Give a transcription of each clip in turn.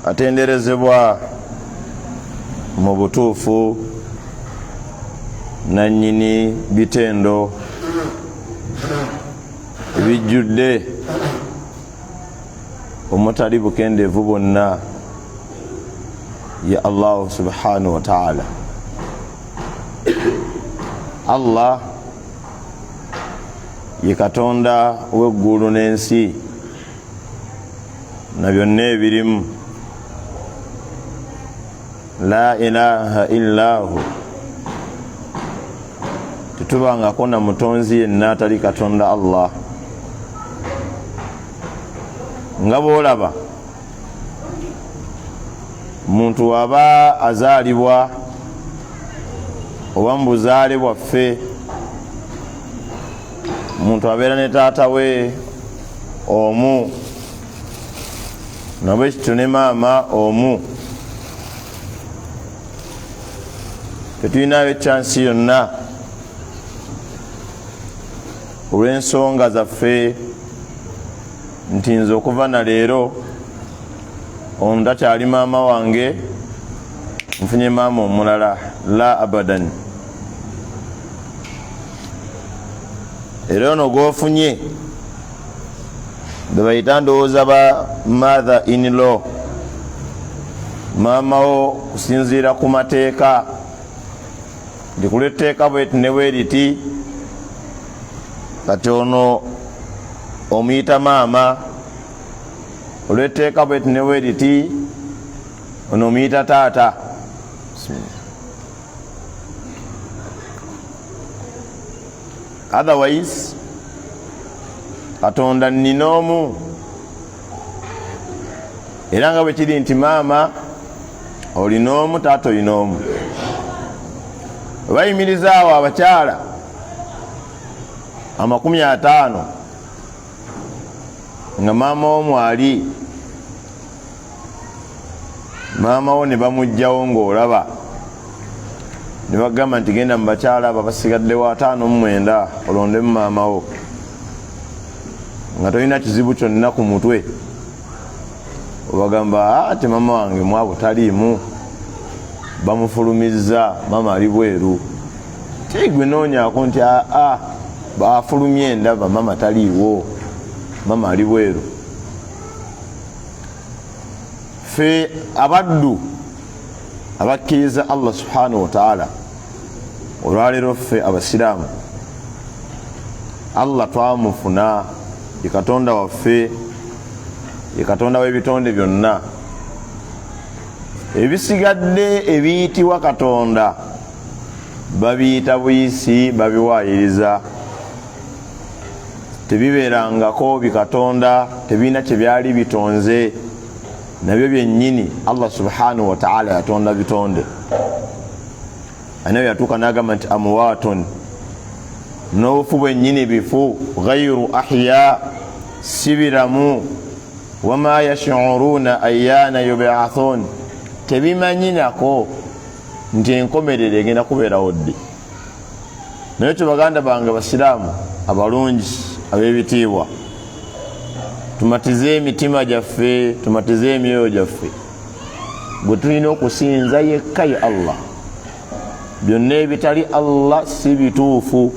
Atenderezebwa mu butuufu nannyini bitendo ebijjudde omutali bukendeevu bwonna ye Allahu subhanahu wa ta'ala. Allah ye Katonda w'eggulu n'ensi na byonna ebirimu. La ilaha illahu, tetubangako na mutonzi yenna atali Katonda Allah. Nga bwolaba omuntu waba azaalibwa oba mu buzaale bwaffe, omuntu abeera ne taata we omu, nabwekityo ne maama omu. Tetulinayo kyansi yonna olw'ensonga zaffe nti nze okuva na leero ono takyali maama wange, nfunye maama omulala. La, abadan. Era ono gwofunye bebayita ndowooza ba mother in law, maama wo kusinziira ku mateeka. Nti ku lw'etteeka bweti ne bweriti, kati ono omuyita maama, olw'etteeka bweti ne bweriti, ono omuyita taata. Otherwise Katonda nnina omu, era nga bwe kiri nti maama olina omu, taata olina omu. Bayimirizaawo abakyala 50 nga maama omu ali, maama wo ne bamugjawo ng'olaba, ne bagamba nti genda mu bakyala abo abasigaddewo 59 olondemu maama wo, nga tolina kizibu kyonna ku mutwe. Obagamba ati maama wange mwabo taliimu, bamufulumizza, maama ali bweru. Tigwe noonyaako nti aa bafulumye, ndaba maama taliiwo, maama ali bweru. Ffe abaddu abakkiriza Allah subhanahu wataala, olwaleero ffe abasiraamu Allah twamufuna, ye Katonda waffe, ye Katonda w'ebitonde byonna. Ebisigadde ebiyitibwa Katonda babiyita buyisi, babiwaayiriza, tebibeerangako bikatonda, tebirina kye byali bitonze nabyo byennyini. Allah subhanahu wataala yatonda bitonde. Anayo yatuuka n'agamba nti amwaatun, n'obufu bwennyini bifu, ghairu ahya, si biramu, wama yashuruna ayana yubathun, tebimanyi nako nti enkomerero egenda kubeerawo ddi. Naye kyo baganda bange basiraamu abalungi ab'ebitiibwa, tumatize emitima gyaffe, tumatize emyoyo gyaffe, gwe tulina okusinza yekka ye Allah. Byonna ebitali Allah si bituufu,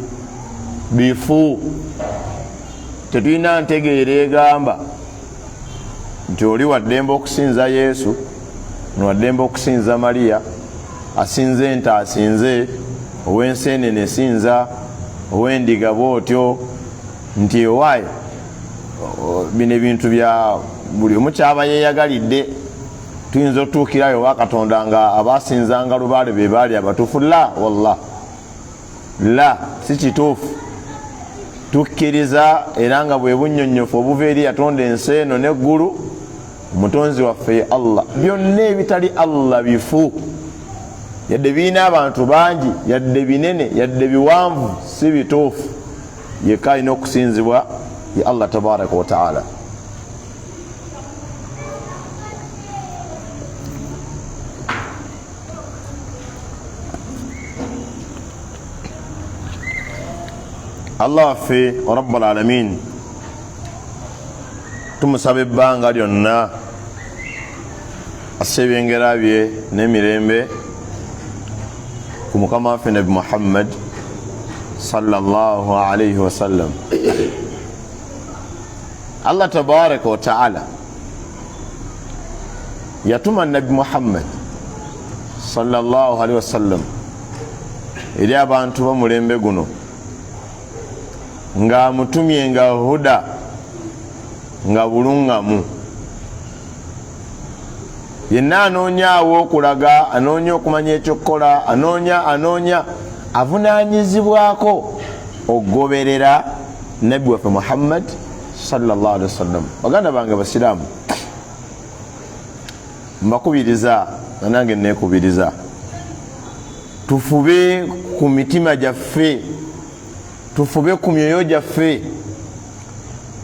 bifu. Tetulina ntegeera egamba nti oli waddembe okusinza Yesu, waddembe okusinza Mariya, asinze ente asinze, ow'enseenene sinza, ow'endiga bwotyo, nti owaaye bino ebintu bya buli omu kyaba yeeyagalidde. Tuyinza otutuukirayo owa Katonda nga abasinzanga lubaale be baali abatuufu? La wallah, la, si kituufu. Tukkiriza era nga bwe bunnyonnyofu obuva eri yatonda ensi eno n'eggulu, omutonzi waffe ye Allah. Byonna ebitali Allah bifu, yadde birina abantu bangi, yadde binene, yadde biwanvu, si bituufu. Yekka alina okusinzibwa ye Allah tabaraka wa taala. Allah waffe rabbul alamin tumusaba ebbanga lyonna Asse ebyengera bye n'emirembe ku mukama waffe Nabi Muhammad sallallahu alaihi wasallam. Allah tabaraka wa taala yatuma Nabi Muhammad sallallahu alaihi wasallam eri abantu b'omulembe guno ng'amutumye nga huda, nga bulungamu. Yenna anoonya awo okulaga, anoonya okumanya ekyokukola, anoonya anoonya avunaanyizibwako okugoberera nabbi waffe Muhammad sallallahu alaihi wasallam. Baganda bange basiraamu, mbakubiriza nga nange neekubiriza, tufube ku mitima gyaffe, tufube ku myoyo gyaffe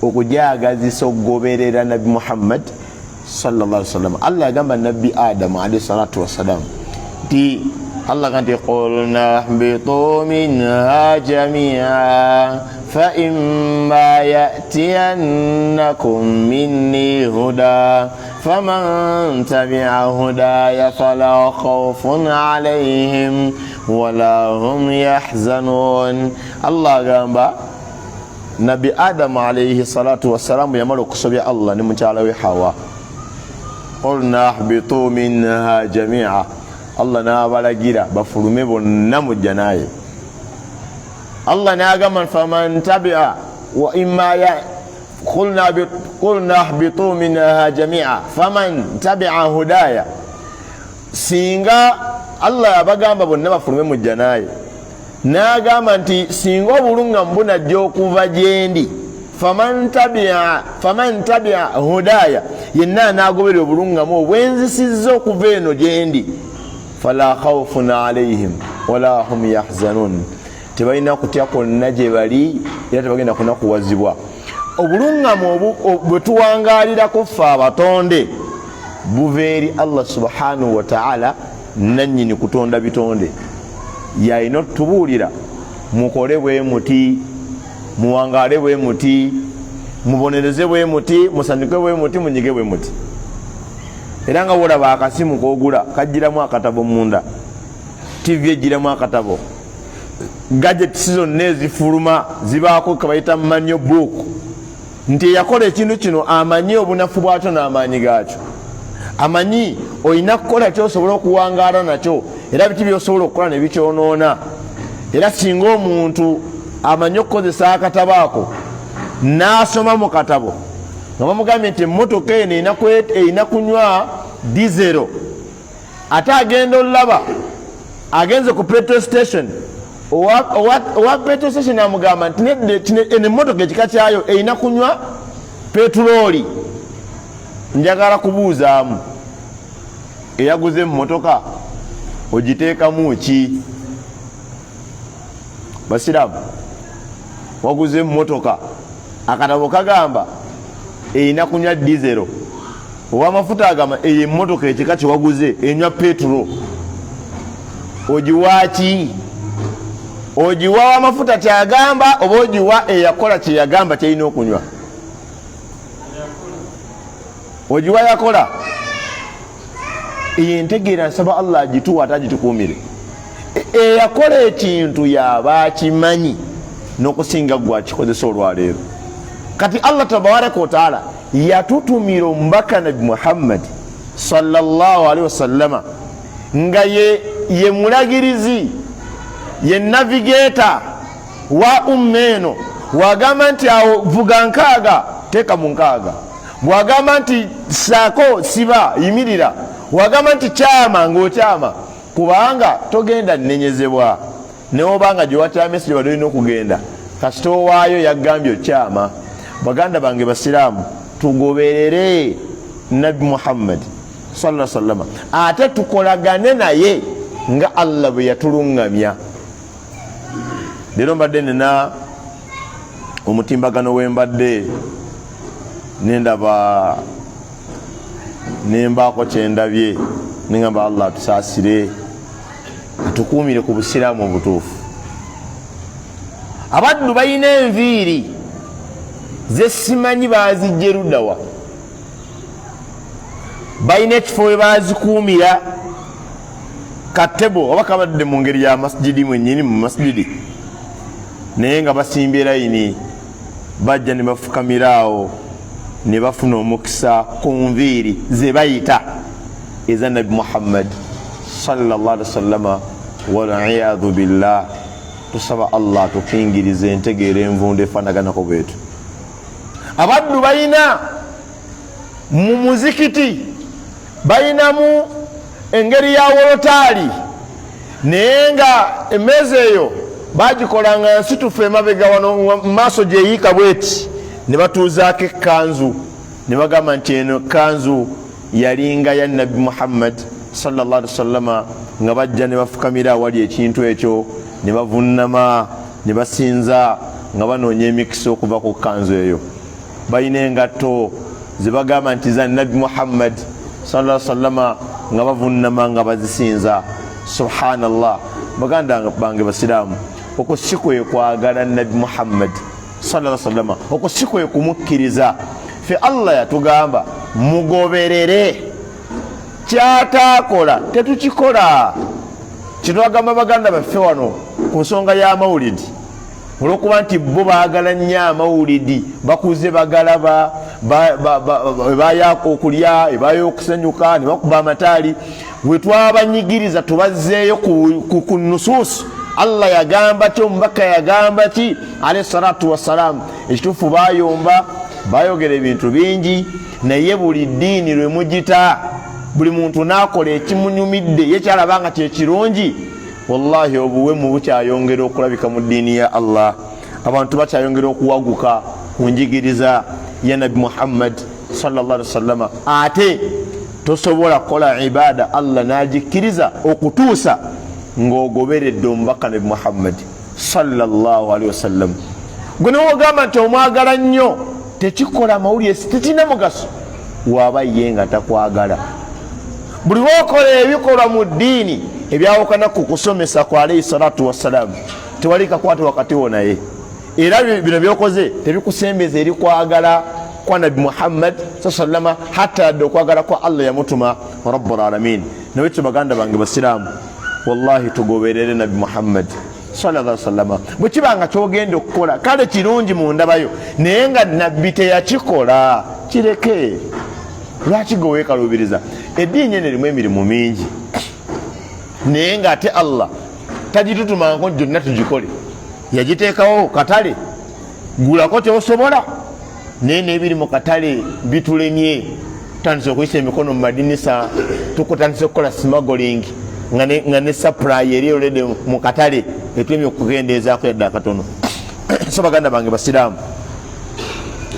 okugyagazisa okugoberera Nabbi Muhammad sallallahu alaihi wasallam. Allah yagamba Nabbi Adamu alaihi salatu wassalam nti Allah ga nti qulna hbitu minha jamia fa imma yatiyannakum minni huda faman tabia hudaya fala khawfun alaihim wala hum yahzanun. Allah agamba Nabbi Adamu alaihi salatu wassalamu yamala okusobya Allah ne mukyala we Hawa, qulna hbitu minha jamia, Allah n'abalagira bafulume bonna mu jjanaye. Allah n'agamba faman tabia wa imma ya qulna hbitu minha jamia faman tabia hudaya. Singa Allah yabagamba bonna bafulume mu jjanaye, n'agamba nti singa obulungamu bunajja okuva gyendi, faman tabia hudaya, yenna anaagoberera obulungamu obwenzisizza okuva eno gyendi, fala khawfun alaihim wala hum yahzanun, tebalina kutya kwonna gye bali era tebagenda kunakuwazibwa. Obulungamu bwe tuwangaalirako ffe abatonde buva eri Allah subhanahu wa ta'ala, nannyini kutonda bitonde. Yalina otubuulira mukole bwe muti, muwangaale bwe muti, mubonereze bwe muti, musanyuke bwe muti, munyige bwe muti. Era nga wolaba akasimu kogula kajjiramu akatabo munda, TV ejjiramu akatabo, gadgets zonna ezifuluma zibaako kebayita manual book, nti eyakola ekintu kino amanyi obunafu bwakyo n'amaanyi gaakyo, amanyi olina kukola kyosobola okuwangaala nakyo, era biki byosobola okukola ne bikyonoona. Era singa omuntu amanyi okukozesa akatabo ako n'asoma mu katabo nga bamugambye nti emmotoka eno erina kunywa dizero, ate agenda olaba agenze ku petrol station, owa petrol station amugamba nti eno emmotoka ekika kyayo erina kunywa petulooli. Njagala kubuuzaamu, eyaguze emmotoka ogiteekamu ki? Basiraamu, waguze emmotoka, akatabo kagamba erina kunywa dizero, owamafuta agamba eyo emmotoka ekika kyewaguze enywa petulo, ogiwa ki? Ogiwa wamafuta kyagamba oba ogiwa eyakola kyeyagamba kyerina okunywa? Ogiwa yakola. Eyo entegeera nsaba Allah agituwa ate agitukuumire. Eyakola ekintu yaba akimanyi n'okusinga gwe akikozesa olwaleero. Kati Allah tabaraka wataala yatutumira omubaka Nabi Muhammad sallallahu alaihi wasallama nga ye mulagirizi, ye navigator wa umma eno. Wagamba nti awo vuga nkaaga, teeka mu nkaaga. Bwagamba nti saako, siba, yimirira. Wagamba nti kyama, ng'okyama, kubanga togenda nnenyezebwa newobanga gyewakyamye si gyebadde olina okugenda, kasita owaayo yagambye okyama. Baganda bange basiraamu, tugoberere Nabbi Muhammad sallallahu alaihi wasallam, ate tukolagane naye nga Allah bwe yatulungamya. Leero mbadde nina omutimbagano wembadde nendaba nembaako kyendabye, nengamba Allah atusaasire atukuumire ku busiraamu obutuufu. Abaddu balina enviiri zesimanyi bazijje luddawa. Balina ekifo we bazikuumira katebo oba kabadde mu ngeri ya masjidi mwennyini mu masjidi, naye nga basimbye layini, bajja ne bafukamira awo ne bafuna omukisa ku nviiri ze bayita eza Nabi Muhammad sallallahu alaihi wasallama. Waliyadhu billah, tusaba Allah atukingirize entegeera envundu efaanaganako bwetu. Abaddu balina mu muzikiti, balinamu engeri ya wolotaali, naye nga emmeeza eyo bagikolanga nsitufu emabega wano mu maaso gyeyiika bweti, ne batuuzaako ekkanzu ne bagamba nti eno ekkanzu yalinga ya Nabbi Muhammad sallallahu alaihi wasallama, nga bajja ne bafukamira awali ekintu ekyo ne bavunnama ne basinza nga banoonya emikisa okuva ku kkanzu eyo. Balina engatto ze bagamba nti za Nabbi Muhammad sallallahu alaihi wasallama, nga bavunnama nga bazisinza. Subhanallah, baganda bange basiraamu, okwo si kwe kwagala Nabbi Muhammad sallallahu alaihi wasallama, okwo si kwe kumukkiriza. Ffe Allah yatugamba mugoberere, kyataakola tetukikola. Kitwagamba baganda baffe wano ku nsonga y'amawulidi, olwokuba nti bo baagala nnyo amawulidi, bakuze bagalaba, ebayako okulya, ebayo okusanyuka, ne bakuba amataali. We twabanyigiriza tubazzeeyo ku nusuusu. Allah yagamba ki? Omubaka yagamba ki alayhi salatu wassalaamu? Ekituufu bayomba, bayogera ebintu bingi, naye buli ddiini lwe mugita, buli muntu n'akola ekimunyumidde ye kyalaba nga kyekirungi, wallahi obuwemu bukyayongera okulabika mu ddiini ya Allah. Abantu bakyayongera okuwaguka ku njigiriza ya Nabi Muhammad sallallahu alaihi wasallama. Ate tosobola kukola ibada Allah n'agikkiriza okutuusa ng'ogoberedde omubaka Nabi Muhammad sallallahu alaihi wasallam. Gwe newogamba nti omwagala nnyo, tekikola amawulire, tekirina mugaso waaba ye nga takwagala. Buli lwokola ebikolwa mu ddiini ebyawukana ku kusomesa kwa alaihi salatu wassalamu, tewali kakwate wakati wo naye, era bino byokoze tebikusembeza eri kwagala kwa Nabi Muhammad sallama, hatta yadde okwagala kwa Allah yamutuma rabbul alamin. Nabwekyo baganda bange basiraamu, wallahi tugoberere Nabi Muhammad sallallahu alaihi wasallama. Bwe kiba nga kyogenda okukola kale kirungi mu ndabayo, naye nga Nabbi teyakikola, kireke. Lwaki gwe weekaluubiriza? Eddiini eno erimu emirimu mingi, naye nga ate Allah tagitutumanko gyonna tugikole, yagiteekawo katale, gulako kyosobola. Naye nebiri mu katale bitulemye, tutandise okuyisa emikono mu madinisa, tukutandise okukola smuggling, nga ne supply eri already mu katale etulemye okukendeezaako yadde akatono. So baganda bange basiraamu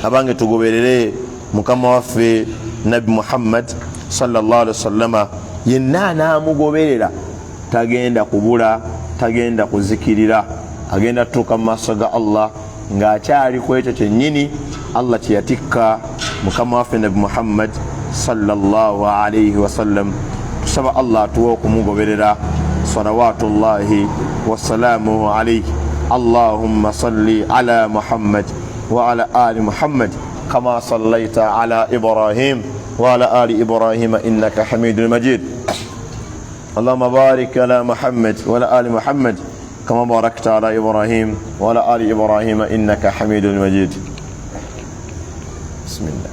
abange, tugoberere mukama waffe Nabi Muhammad sallallahu alaihi wasallama. Yenna anaamugoberera tagenda kubula, tagenda kuzikirira, agenda tutuuka mu maaso ga Allah ng'akyali ku ekyo kyennyini Allah kye yatikka mukama waffe Nabi Muhammad sallallahu alaihi wasallam. Tusaba Allah atuwe okumugoberera, salawatullahi wasalamuhu alaihi. Allahumma salli ala Muhammad wa ala ali Muhammad kama sallaita ala Ibrahim wa ala ali Ibrahima innaka hamidun majid. اللهم بارك على محمد وعلى آل محمد كما باركت على إبراهيم وعلى آل إبراهيم إنك حميد مجيد. بسم الله.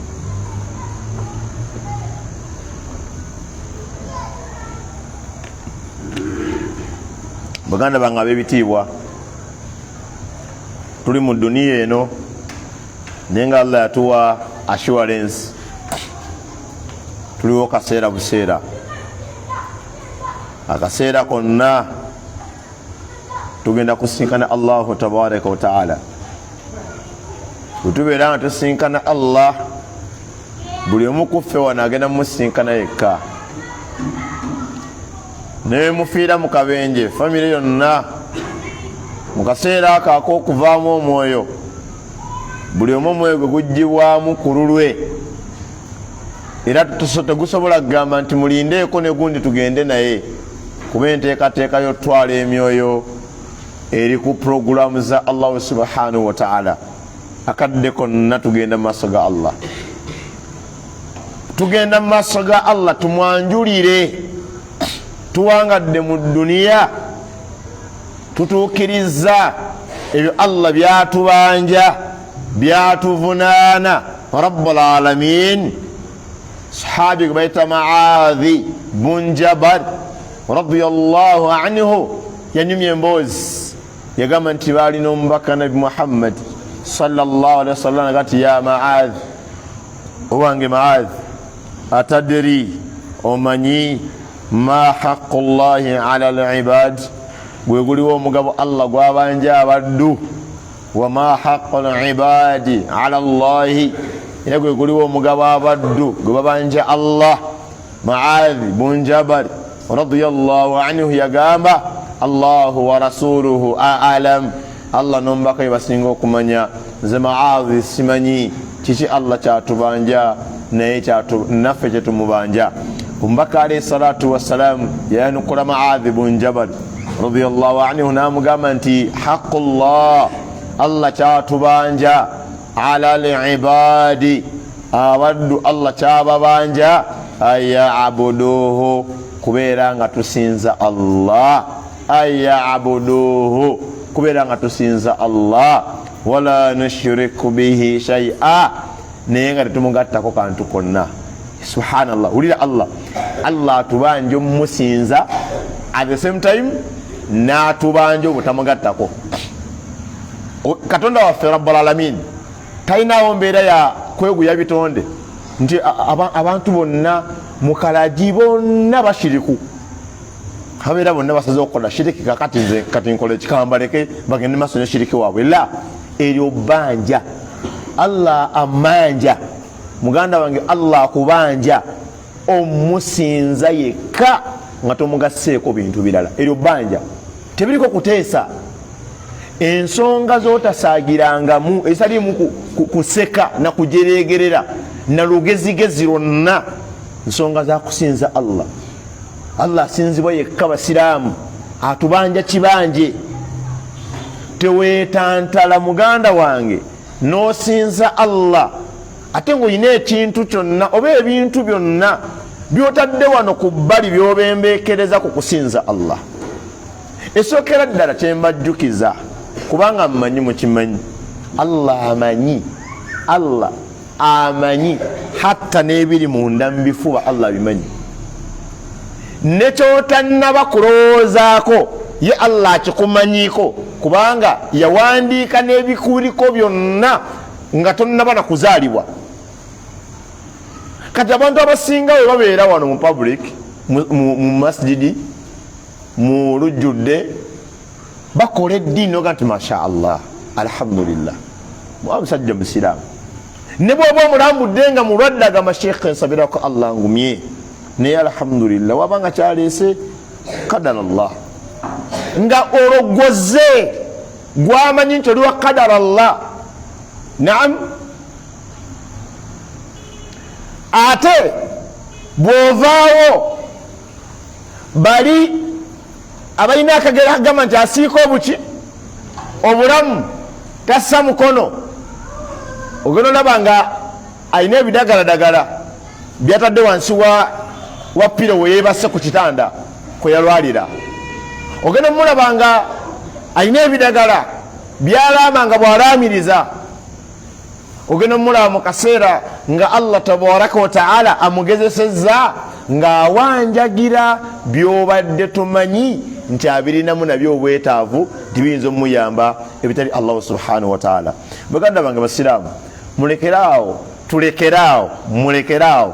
Baganda bange ab'ebitiibwa, tuli mu duniya eno, naye nga Allah yatuwa assurance, tuliwo kaseera buseera. Akaseera konna tugenda kusinkana Allahu tabaraka wataala. Bwetubeera nga tusinkana Allah, buli omu kuffe wano agenda mumusinkana yekka. Naye mufiira mu kabenje, famire yonna mu kaseera ako ak'okuvaamu omwoyo, buli omu omwoyo gwe guggyibwamu ku lulwe, era tegusobola kugamba nti mulindeeko ne gundi tugende naye, kuba enteekateeka y'otutwala emyoyo eri ku puroguramu za Allahu subhanahu wataala. Akadde konna tugenda mu maaso ga Allah. Tugenda mu maaso ga Allah tumwanjulire. Tuwangadde mu duniya, tutuukiriza ebyo Allah byatubanja, byatuvunaana Rabbul Alamin. Sahabi gwe bayita Maadhi bun Jabal radiyallahu anhu yanyumya emboozi, yagamba nti baalina omubaka Nabi Muhammad sallallahu alaihi wasallam agati, ya Maadhi, owange Maadhi, atadiri, omanyi ma haqqu llahi ala libad, gwe guliwo omugabo Allah gwabanja abaddu, wama haqqu libadi ala llahi, era gwe guliwo omugabo abaddu gwe babanja Allah. Maadhi bun Jabal radiyallahu anhu yagamba, Allahu wa rasuluhu a'lam, Allah n'omubaka ye basinga okumanya, nze Maadhi simanyi kiki Allah kyatubanja naye naffe kyetumubanja. Omubaka alayhi salatu wassalamu yayanukula Maadhi bun Jabal radiyallahu anhu n'amugamba nti haqqullah, Allah kyatubanja, ala libadi, abaddu Allah kyababanja, ayabuduhu, kubeera nga tusinza Allah, ayabuduhu, kubeera nga tusinza Allah, wala nushriku bihi shay'a, naye nga tetumugattako kantu konna. Subhanallah, wulira Allah, Allah atubanja omumusinza, at the same time n'atubanja obutamugattako. Katonda waffe Rabbul Alamin talinawo mbeera ya kweguya bitonde nti abantu bonna mukalagi bonna bashiriku, abeera bonna basaze okukola shiriki, kakati nze kati nkola ekikambaleke bagende maaso ne shiriki waabwe. La, eryo bbanja Allah amanja. Muganda wange, Allah akubanja omusinza yekka nga tomugasseeko bintu birala. Eryo bbanja tebiriko kuteesa. Ensonga z'otasaagirangamu ezitaliimu kuseka na kujereegerera na lugezigezi lwonna, nsonga za kusinza Allah. Allah asinzibwa yekka. Basiraamu, atubanja kibanje. Teweetantala muganda wange n'osinza Allah ate ng'olina ekintu kyonna oba ebintu byonna by'otadde wano ku bbali by'obembeekereza ku kusinza Allah. Esookera ddala kyembajjukiza, kubanga mmanyi mukimanyi, Allah amanyi, Allah amanyi hatta n'ebiri munda mu bifuba Allah abimanyi, ne kyotannaba kulowoozaako ye Allah akikumanyiiko, kubanga yawandiika n'ebikuliko byonna nga tonnaba na kuzaalibwa. Kati abantu abasinga bwe babeera wano mu public, mu masjidi, mu lujjudde, bakola eddiini oga nti masha Allah, alhamdulillah, musajja musiraamu. Ne bwoba omulambudde nga mulwadde agamba, sheekhe nsabirako Allah ngumye, naye alhamdulillah, wabanga kyaleese kadara Allah, nga olwo gwoze gwamanyi nti oliwa kadara Allah. Naam, ate bw'ovaawo bali abalina akagera akagamba nti asiika obuki obulamu tassa mukono, ogenda olaba nga alina ebidagaladagala byatadde wansi wa piro weyebase ku kitanda kwe yalwalira. Ogenda omulaba nga alina ebidagala byalaama nga bwalaamiriza. Ogenda omulaba mu kaseera nga Allah tabaraka wataala amugezesezza ng'awanjagira byobadde tumanyi nti abirinamu nabyo obwetaavu nti biyinza omuyamba ebitali Allahu subhanahu wataala. Baganda bange basiraamu, mulekeraawo, tulekeraawo, mulekeraawo,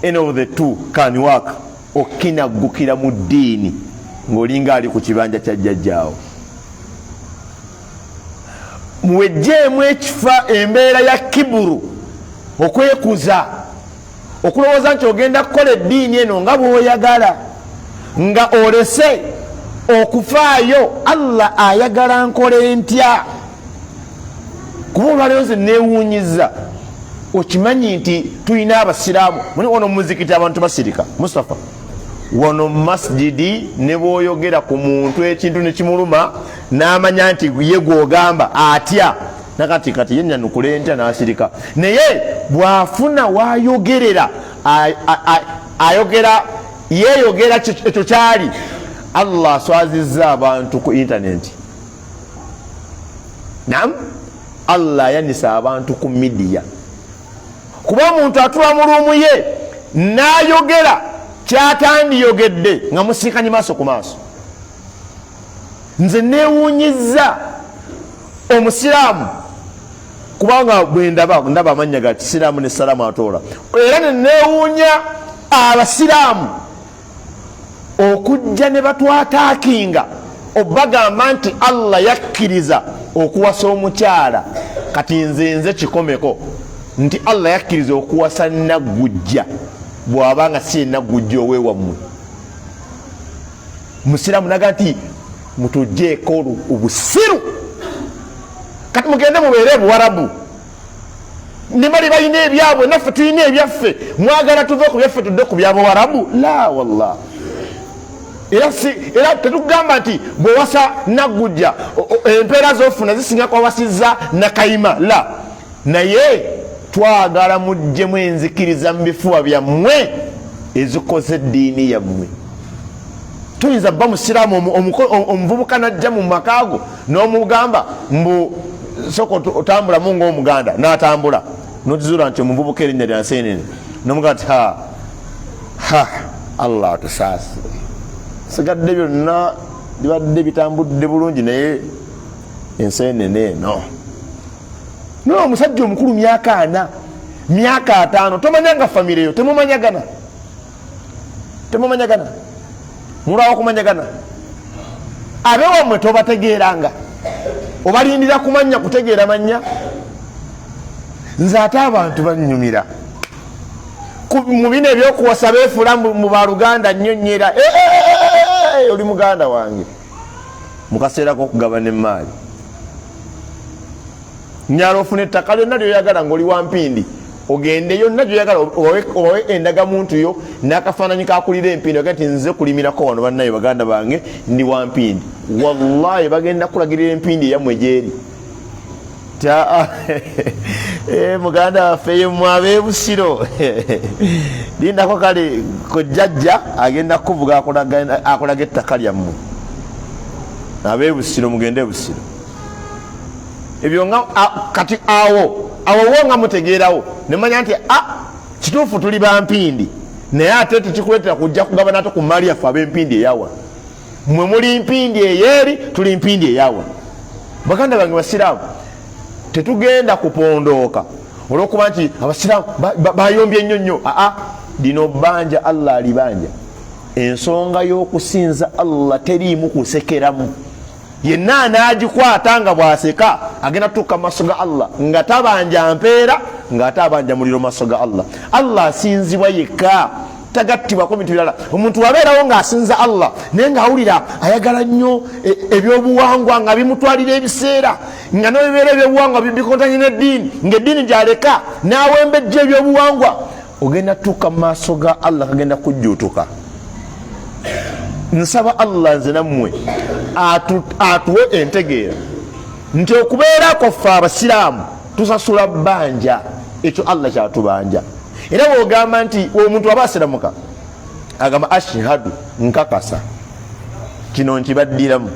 any of the two can work. Okinaggukira mu ddiini ng'olinga ali ku kibanja kya jjajjaawo, muwejjeemu ekifa embeera ya kiburu, okwekuza, okulowooza nti ogenda kukola eddiini eno nga bw'oyagala, nga olese okufaayo Allah ayagala nkole ntya. Kuba olwaleero nze neewuunyiza, okimanyi nti tulina abasiraamu muni wano mumuzikiti, abantu basirika. Mustapha, wano mumasjidi ne bwoyogera ku muntu ekintu nekimuluma n'amanya nti ye gwogamba atya, nakati kati ye nyanukule ntya, n'asirika. Naye bw'afuna wayogerera Ayogera yeyogera ekyo kyali. Allah aswazizza abantu ku intaneti. Nam, Allah ayanisa abantu ku midiya, kuba omuntu atula mu ruumu ye n'ayogera kyatandiyogedde nga musinkanye maaso ku maaso. Nze newuunyizza omusiraamu, kubanga bwendaba ndaba amannya ga kisiraamu ne salaamu atoola, era nenewuunya abasiraamu okujja ne batwataakinga obagamba nti Allah yakkiriza okuwasa omukyala. Kati nze kikomeko nti Allah yakkiriza okuwasa naggujja, bw'aba nga si enaggujja owewammwe musiraamu, naga nti mutugjeeko obusiru. Kati mugende mubeere ebuwarabu, nebali balina ebyabwe, naffe tulina ebyaffe. Mwagala tuve ku byaffe tudde ku byabawarabu? La wallah. Era tetugamba nti bwewasa naggujja empeera zofuna zisinga kwawasizza nakayima, la. Naye twagala muggyemu enzikiriza mu bifuba byammwe ezikoze eddiini yammwe. Tuyinza bba musiraamu, omuvubuka najja mu makaago n'omugamba mbu soka otambulamu ngaomuganda, n'atambula, nokizuula nti omuvubuka erinnya lya nsenene, nomugamba nti ha ha, Allah atusaasire, sigadde byonna bibadde bitambudde bulungi, naye ensenene eno. Naye omusajja omukulu, myaka 40, myaka 50, tomanya nga famire yo temumanyagana, temumanyagana, mulwawo okumanyagana. Abewammwe tobategeeranga, obalindira kumanya kutegeera manya. Nze ate abantu banyumira mu bino ebyokuwasa, beefuula mu baluganda nnyo nnyo, era eh, eh, eh, oli muganda wange mu kaseera k'okugabana emaali. Nyala ofuna ettaka lyonna lyoyagala ngaoli wampindi, ogende yonna gyoyagala, obawe endagamuntu yo n'akafaananyi kakulira empindi, oga nti nze kulimirako wano, bannaye baganda bange, ndi wampindi. Wallahi bagenda kulagirira empindi eyammwe gyeri. Taa, muganda waffe yemmwe ab'ebusiro, lindako kale kojjajja agenda kukuvuga akulaga ettaka lyammwe. Ab'ebusiro mugende ebusiro. Ebyo nga kati awo awo wo nga mutegeerawo nemanya nti a kituufu tuli bampindi, naye ate tekikuleetera kujja kugabana ate ku maali yaffe ab'empindi eyawa. Mwe muli mpindi eyeeri, tuli mpindi eyawa. Baganda bange basiraamu, tetugenda kupondooka olwokuba nti abasiraamu bayombye nnyo nnyo. Aa, lino bbanja Allah alibanja. Ensonga y'okusinza Allah teriimu kusekeramu. Yenna anaagikwata nga bw'aseka agenda tutuuka mu maaso ga Allah nga tabanja mpeera, ng'ate abanja muliro mu maaso ga Allah. Allah asinzibwa yekka, tagattibwako bintu birala. Omuntu wabeerawo ng'asinza Allah, naye ng'awulira ayagala nnyo ebyobuwangwa, nga bimutwalira ebiseera, nga nobibeera ebyobuwangwa bikontanye n'eddiini, ng'eddiini gyaleka n'awembejja ebyobuwangwa, ogenda tuuka mu maaso ga Allah kagenda kujjuutuka. Nsaba Allah nze nammwe atuwe entegeera nti okubeera kwaffe abasiraamu tusasula bbanja, ekyo Allah kyatubanja. Era bwogamba nti omuntu aba asiramuka agamba ashhadu, nkakasa kino nkibaddiramu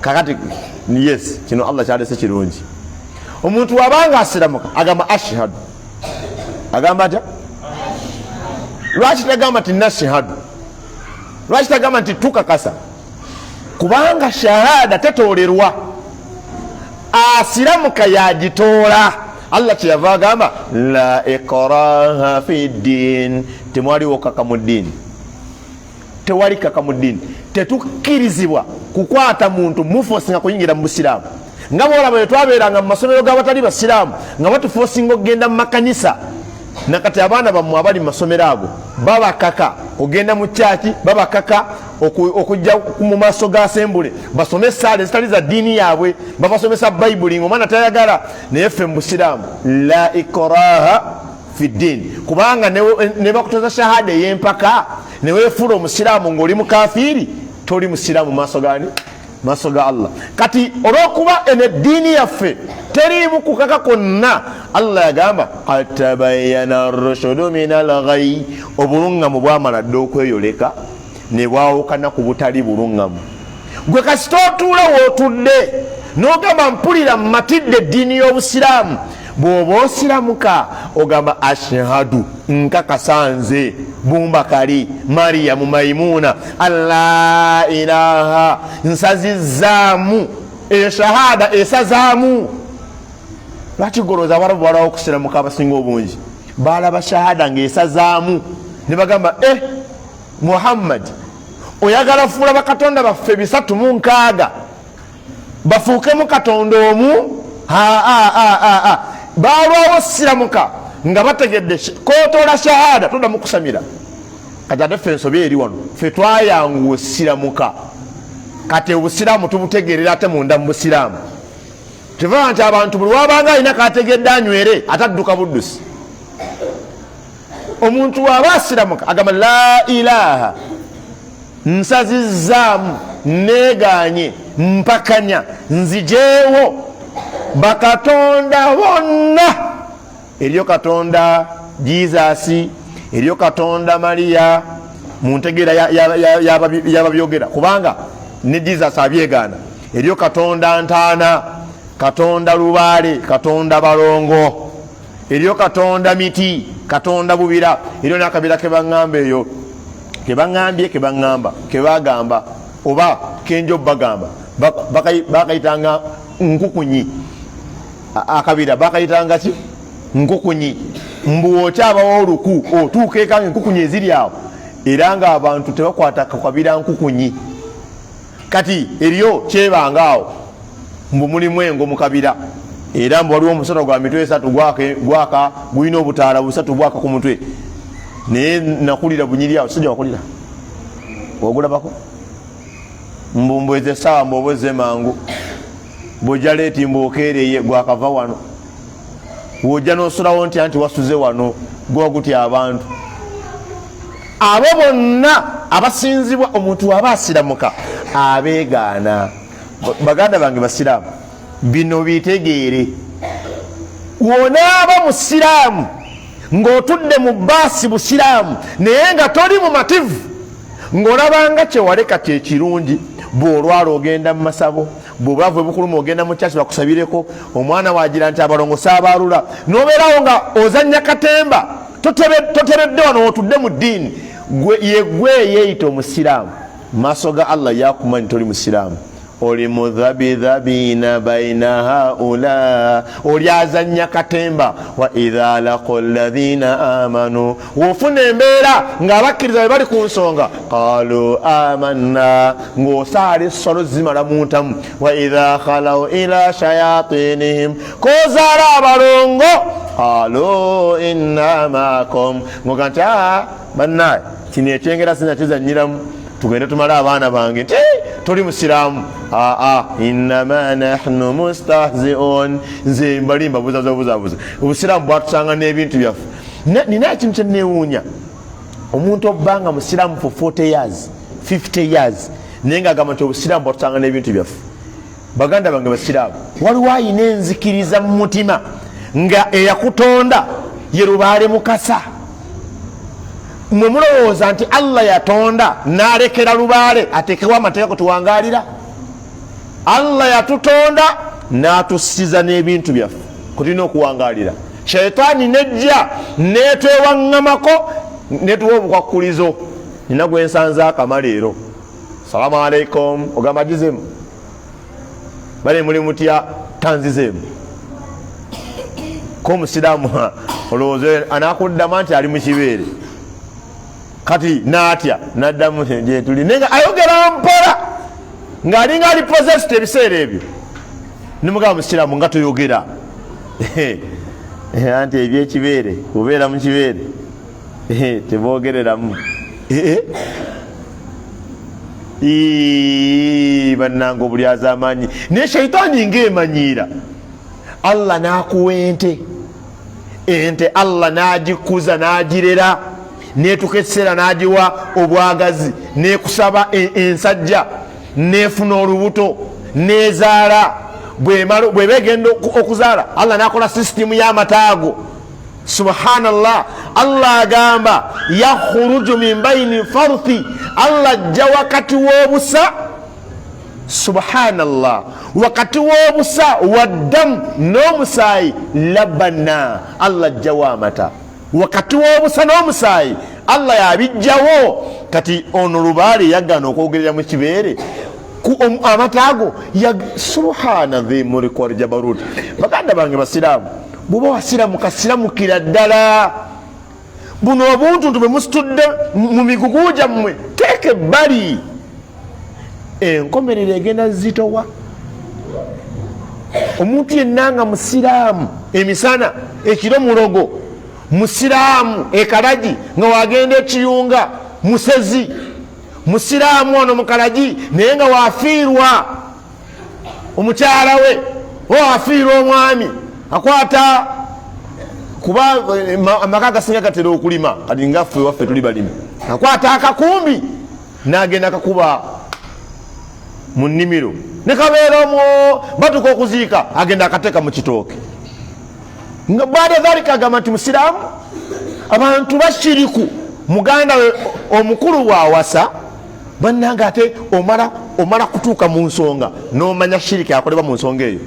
kakati, yes, kino Allah kyalese kirungi. Omuntu wabanga asiramuka agamba ashhadu, agamba atya? Lwaki tagamba nti nashhadu? Lwaki tagamba nti tukakasa? Kubanga shahada tetolerwa, asiramuka yagitoola. Allah kyeyava agamba la ikraha fi ddin, temwaliwo kaka mu ddiini, tewali kaka mu ddiini. Tetukkirizibwa kukwata muntu mufosinga kuyingira mu busiraamu, nga bwolaba bwe twabeeranga mu masomero g'abatali basiraamu nga batufosinga okugenda mu makanisa. Nakati abaana bammwe abali mu masomero ago babakaka ogenda mu kyaki, babakaka okujja mu maaso ga sembule basome essaala ezitali za ddiini yaabwe, babasomesa bayibuli ngaomwana tayagala. Naye ffe mu busiraamu la ikraha fi ddiini, kubanga ne bakutoza shahada ey'empaka neweefuula omusiraamu ng'oli mukafiiri, toli musiraamu maaso gani? Maaso ga Allah. Kati olwokuba eno eddiini yaffe Teriimu kukaka kwonna. Allah yagamba qad tabayyana rushudu min alghayi, obuluŋŋamu bwamala dda okweyoleka ne bwawukana ku butali buluŋŋamu. Gwe kasita otuula wootudde n'ogamba mpulira mmatidde eddiini y'Obusiraamu, bw'oba osiramuka ogamba ashhadu, nkakasa nze Bumbakali Mariyamu Maimuuna alla ilaha, nsazizzaamu eyo shahada esazaamu. Lwaki golooza Abarabu balwawo okusiramuka? Abasinga obungi balaba shahada ng'esazaamu ne bagamba Muhammad, oyagala fuula bakatonda baffe 360 bafuukemu Katonda omu? Balwawo siramuka nga bategedde kotola shahada toddamu kusamira. Kati ate ffe ensobi eri wano, ffe twayanguwa osiramuka, kati obusiraamu tubutegerera ate munda mu busiraamu. Kiva nti abantu buli wabanga alina kategedde anywere, ate adduka buddusi. Omuntu waba asiramuka agamba la ilaha, nsazizaamu, neganye, mpakanya, nzijeewo bakatonda bonna. Eriyo Katonda Jesus, eriyo Katonda Mariya, mu ntegeera yababyogera, kubanga ne Jesus abyegaana. Eriyo Katonda ntaana, Katonda lubaale, Katonda balongo, eriyo Katonda miti, Katonda bubira, eriyo n'akabira kebaŋŋamba eyo, kebaŋŋambye, kebaŋŋamba, kebagamba oba kenjo bagamba bakayitanga nkukunyi. Akabira bakayitanga ki? Nkukunyi. Mbu okyabawo oluku otuuka eka nga enkukunyi eziri awo, era nga abantu tebakwata kakabira nkukunyi. Kati eriyo kyebanga awo mbu mulimu engo mu kabira, era mbu waliwo omusota gwa mitwe esatu gwaka, gulina obutaala busatu bwaka ku mutwe. Naye nakulira bunyiri awo, sijja wakulira ogulabako mbu mbweze essaawa mbu oba mangu bwojja leeti mbu okeereye gwakava wano, wojja n'osulawo nti anti wasuze wano gwa gutya. Abantu abo bonna abasinzibwa, omuntu waba asiramuka abeegaana. Baganda bange basiraamu, bino bitegeere. Wonaaba musiraamu ng'otudde mu baasi busiraamu, naye nga toli mumativu, ng'olabanga kyewaleka kyekirungi, bw'olwala ogenda mu masabo, bw'obwavu ebukuluma ogenda mu kyaki bakusabireko, omwana wagira nti abalongo saabaalula, n'obeerawo nga ozannya katemba, toteredde wano otudde mu ddiini, yegwe yeeyita omusiraamu, maaso ga Allah yakumanyi toli musiraamu, oli mudhabidhabina baina haula, oli azannya katemba. Wa idha laqu ladhina amanu, wofuna embeera ng'abakkiriza bwe bali ku nsonga, qalu amanna, ng'osaala esswalo zimala mu ntamu. Wa idha khalau ila shayatinihim, kozaala abalongo, qalu inna maakum, ngoga nti bannaye kino ekyengera sina kizanyiramu, tugende tumale abaana bange, nti toli musiraamu. Aa, innama nahnu mustahziun, nze mbali mbabuzabuzabuza. Obusiraamu bwatusanga n'ebintu byaffe. Nina ekintu kyenewuunya, omuntu obbanga musiraamu for 40 years, 50 years, naye nga agamba nti obusiraamu bwatusanga n'ebintu byaffe. Baganda bange basiraamu, waliwo ayina enzikiriza mu mutima nga eyakutonda ye lubaale mukasa. Mwe mulowooza nti Allah yatonda n'alekera lubaale ateekewo amateeka kutuwangaalira? Allah yatutonda n'atusiza n'ebintu byaffe kutulina okuwangaalira. Shaitaani nejja netwewaŋŋamako netuwa obukwakkulizo. Nina gwensanze akama leero, salamu aleikum, ogamba agizemu, bale muli mutya, tanzizeemu. Ko omusiraamu olowooza anakuddamu nti ali mu kibeere? Kati naatya naddamu gyetuli, naye nga ayogera mpola ng'alinga ali possessed ebiseera ebyo. Nimugamba, musiraamu nga toyogera, anti ebyekibeere kubeera mu kibeere tebogereramu. Bannanga obulyazaamaanyi, naye shaitaani ngaemanyiira. Allah n'akuwa ente, ente Allah n'agikuza n'agirera, netuka ekiseera n'agiwa obwagazi, nekusaba ensajja, nefuna olubuto, nezaala. Bweba egenda okuzaala, Allah nakola sisitimu y'amata ago. Subhanallah, Allah agamba yakhuruju min baini farthi, Allah ajja wakati w'obusa. Subhanallah, wakati w'obusa waddamu n'omusaayi labana, Allah ajjawo amata wakati w'obusa n'omusaayi, Allah yabijjawo. Kati ono lubaale yagaana okwogerera mu kibeere amata ago. Subhana dhi muliki waljabarut. Baganda bange basiraamu, bwoba wasiramuka siramukira ddala. Buno obuntuntu bwe musitudde mu migugu gyammwe, teeka ebbali, enkomerero egenda zitowa. Omuntu yenna nga musiraamu emisana, ekiro mulogo, musiraamu ekalagi nga wagenda ekiyunga musezi, musiraamu ono mukalagi naye nga wafiirwa omukyala we oba wafiirwa omwami, akwata kuba amaka agasinga gatera okulima, kati ngaffe waffe tuli balimi, akwata akakumbi nagenda kakuba mu nnimiro nekabeera omwo, batuka okuziika agenda akateeka mu kitooke. Nga baada dhalika agamba nti musiraamu. Abantu bashiriku, muganda we omukulu wawasa bannange, ate omala kutuuka mu nsonga n'omanya shiriki akolebwa mu nsonga eyo.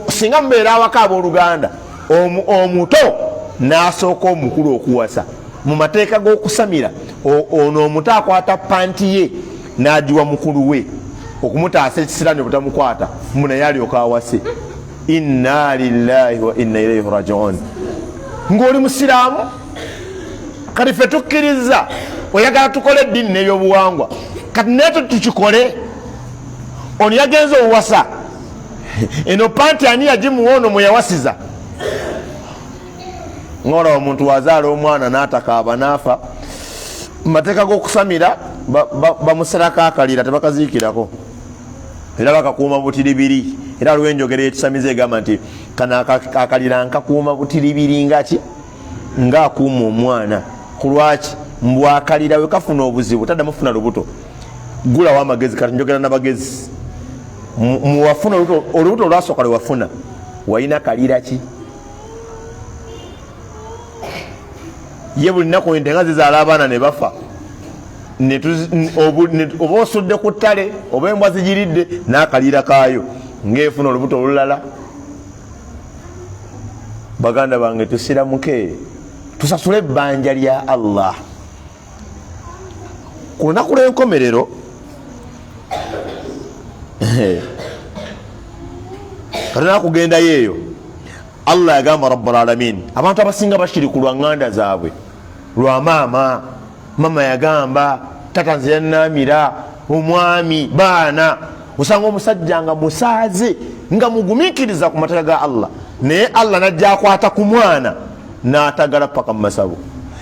Singa mubeera awaka abooluganda, omuto n'asooka omukulu okuwasa, mu mateeka g'okusamira ono omuto akwata panti ye n'agiwa mukulu we okumutaasa ekisiraani obutamukwata, mbu naye alyoka awase. Inna lillahi wa inna ilaihi rajiun. Ng'oli musiraamu, kati ffe tukkiriza oyagala tukole eddiini n'ebyobuwangwa, kati naye tukikole. Ono yagenze owasa, eno panti ani yagimuwa? Ono mweyawasiza. Ngolaba omuntu wazaala omwana n'atakaaba n'afa, mu mateeka g'okusamira bamusalako akalira, tebakaziikirako, era bakakuuma butiribiri. Era waliwo enjogera y'ekisamize egamba nti kano akalira nkakuuma butiribiri ngaki ng'akuuma omwana. Ku lwaki? Mbw akalira we kafuna obuzibu taddamu funa lubuto. Gulawo amagezi. Kati njogera nabagezi, muwafuna olubuto olwasooka lwe wafuna walina kalira ki? Ye buli nnaku ente nga zizaala abaana ne bafa, oba osudde ku ttale oba embwa zigiridde n'akalira kaayo ng'efuna olubuto olulala. Baganda bange, tusiramuke, tusasule ebbanja lya Allah ku lunaku lw'enkomerero. Katona kugendayo eyo, Allah yagamba rabbul alamin, abantu abasinga bashiriku lwa ŋŋanda zaabwe, lwa maama. Mama yagamba tata nze yanamira omwami baana. Osanga omusajja nga musaaze nga mugumiikiriza ku mateeka ga Allah, naye Allah najja akwata ku mwana n'atagala paka mu masabo.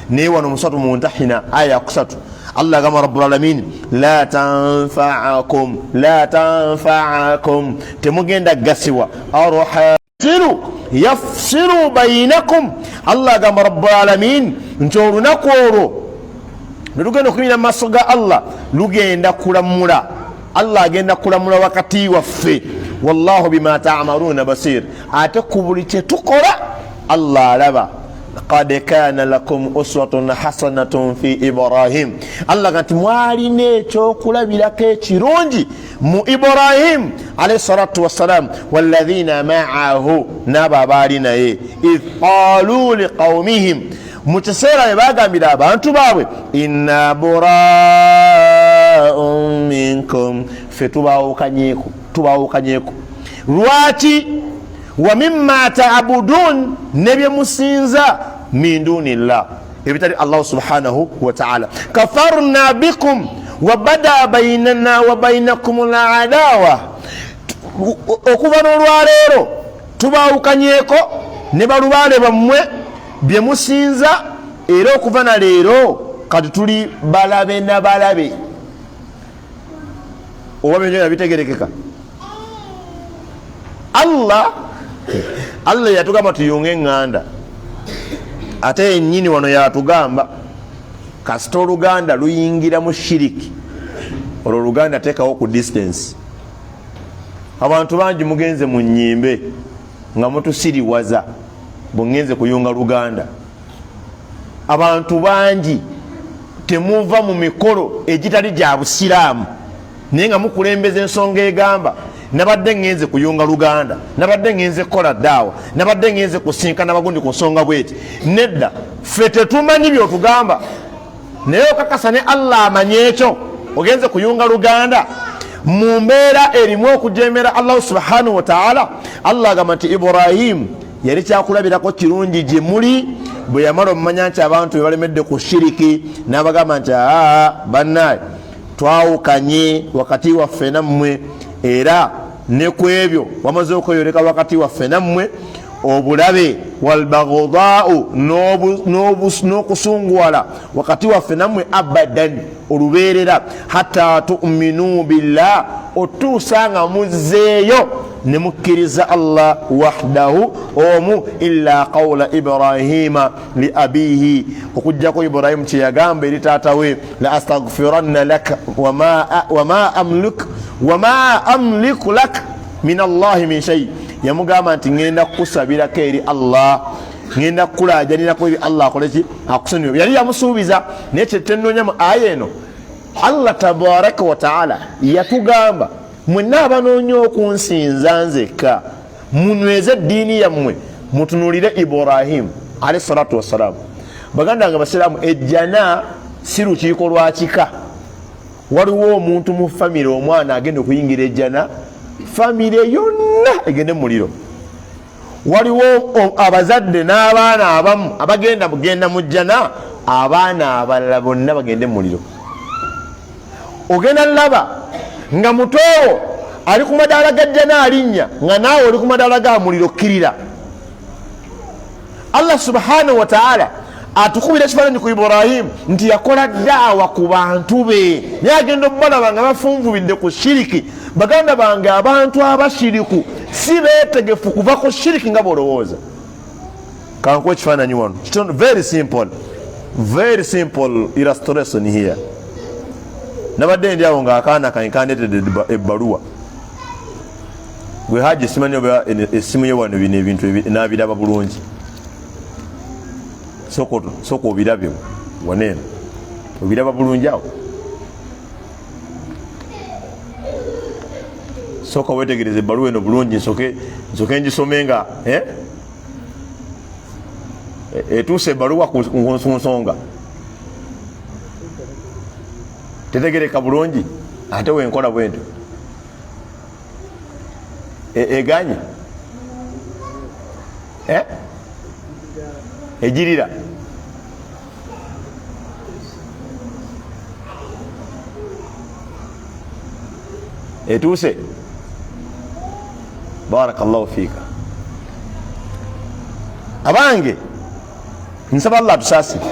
Naye wano musatu muntahina aya yakusatu, Allah agamba rabbul alamin, la tanfaakum, la tanfaakum, temugenda kugasibwa arha yafsiru bainakum. Allah agamba rabbul alamin nti olunaku olwo lwelugenda okuyimira mu maaso ga Allah, lugenda kulamula, Allah agenda kulamula wakati waffe. Wallahu bima tamaluuna basir, ate ku buli kyetukola Allah alaba. Qad kana lakum uswatun hasanatun fi Ibrahim, Allah ga nti mwalina ekyokulabirako ekirungi mu Ibrahim alaihi salatu wassalam, walladhina ma'ahu, n'abo abaali naye, idh qalu liqaumihim, mu kiseera bwe bagambira abantu baabwe, inna buraun minkum, ffe tubawukanyeko, tubawukanyeko. Lwaki? Wa mimma taabudun, ne bye musinza, min dunillah, ebitali Allahu subhanahu wataala. Kafarna bikum wa bada bainana wa bainakum ladawa, okuva n'olwaleero tubawukanyeko ne balubaale bammwe bye musinza, era okuva na leero kati tuli balabe na balabe. Oba byenjogera bitegerekeka? Allah yatugamba tuyunge eŋŋanda, ate yennyini wano yatugamba kasita oluganda luyingira mu shiriki, olwo oluganda teekawo ku distance. Abantu bangi mugenze mu nnyimbe nga mutusiriwaza bwengenze kuyunga luganda. Abantu bangi temuva mu mikolo egitali gya busiraamu, naye nga mukulembeza ensonga egamba nabadde ngenze kuyunga luganda, nabadde ngenze kukola daawa, nabadde ngenze kusinkana bagundi ku nsonga bweti. Nedda, ffe tetumanyi byotugamba, naye okakasa ne Allah amanyi ekyo. Ogenze kuyunga luganda mu mbeera erimu okujemera Allahu subhanahu wataala. Allah agamba nti Ibrahimu yali kyakulabirako kirungi gye muli, bwe yamala omumanya nti abantu be balemedde ku shiriki, n'abagamba nti aa bannaye, twawukanye wakati waffe nammwe, era ne ku ebyo wamaze okweyoleka wakati waffe nammwe obulabe walbaghdau, n'okusunguwala wakati waffe nammwe abadan, olubeerera, hatta tuminuu billah, otuusa nga muzzeeyo ne mukkiriza Allah wahdahu omu, illa qawla Ibrahima li abihi, okugjako Ibrahimu kyeyagamba eri taata we, la astagfiranna laka wama amliku lak min Allahi min shay. Yamugamba nti ngenda kukusabirako eri Allah, ngenda kukulajanirako eri Allah akoleki, akusonyiwe. Yali yamusuubiza, naye kyetenoonya mu aya eno, Allah tabaraka wataala yatugamba mwenna abanoonya okunsinza nzekka, munyweze eddiini yammwe, mutunulire Ibrahimu alayhi salatu wassalaamu. Baganda bange basiraamu, ejjana si lukiiko lwa kika. Waliwo omuntu mu famire, omwana agenda okuyingira ejjana, famire yonna egende mu muliro. Waliwo abazadde n'abaana abamu abagenda kugenda mu jjana, abaana abalala bonna bagende mu muliro. Ogenda laba nga mutoowo ali ku madaala ga jjana alinnya, nga naawe oli ku madaala ga muliro kkirira. Allah subhanahu wataala atukubira ekifaananyi ku Ibrahimu nti yakola daawa ku bantu be, naye agenda okubalaba nga bafunvubidde ku shiriki. Baganda bange, abantu abashiriku si beetegefu kuva ku shiriki nga bwolowooza. Kankuwa ekifaananyi wano, very simple, very simple illustration here. Nabadde ndi awo ng'akaana kange kandeetedde ebbaluwa. Gwe Haji, simanyi oba essimu ye wano bino ebintu nabiraba bulungi. Sooka obirabe waneeno, obiraba bulungi awo. Sooka wetegereza ebbaluwa eno bulungi, nsoke ngisome nga etuuse. Ebbaluwa ku nsonga tetegereka bulungi, ate wenkola bwentyo eganye ejirira. Etuuse. Barakallahu fiika. Abange, nsaba Allah atusaasire.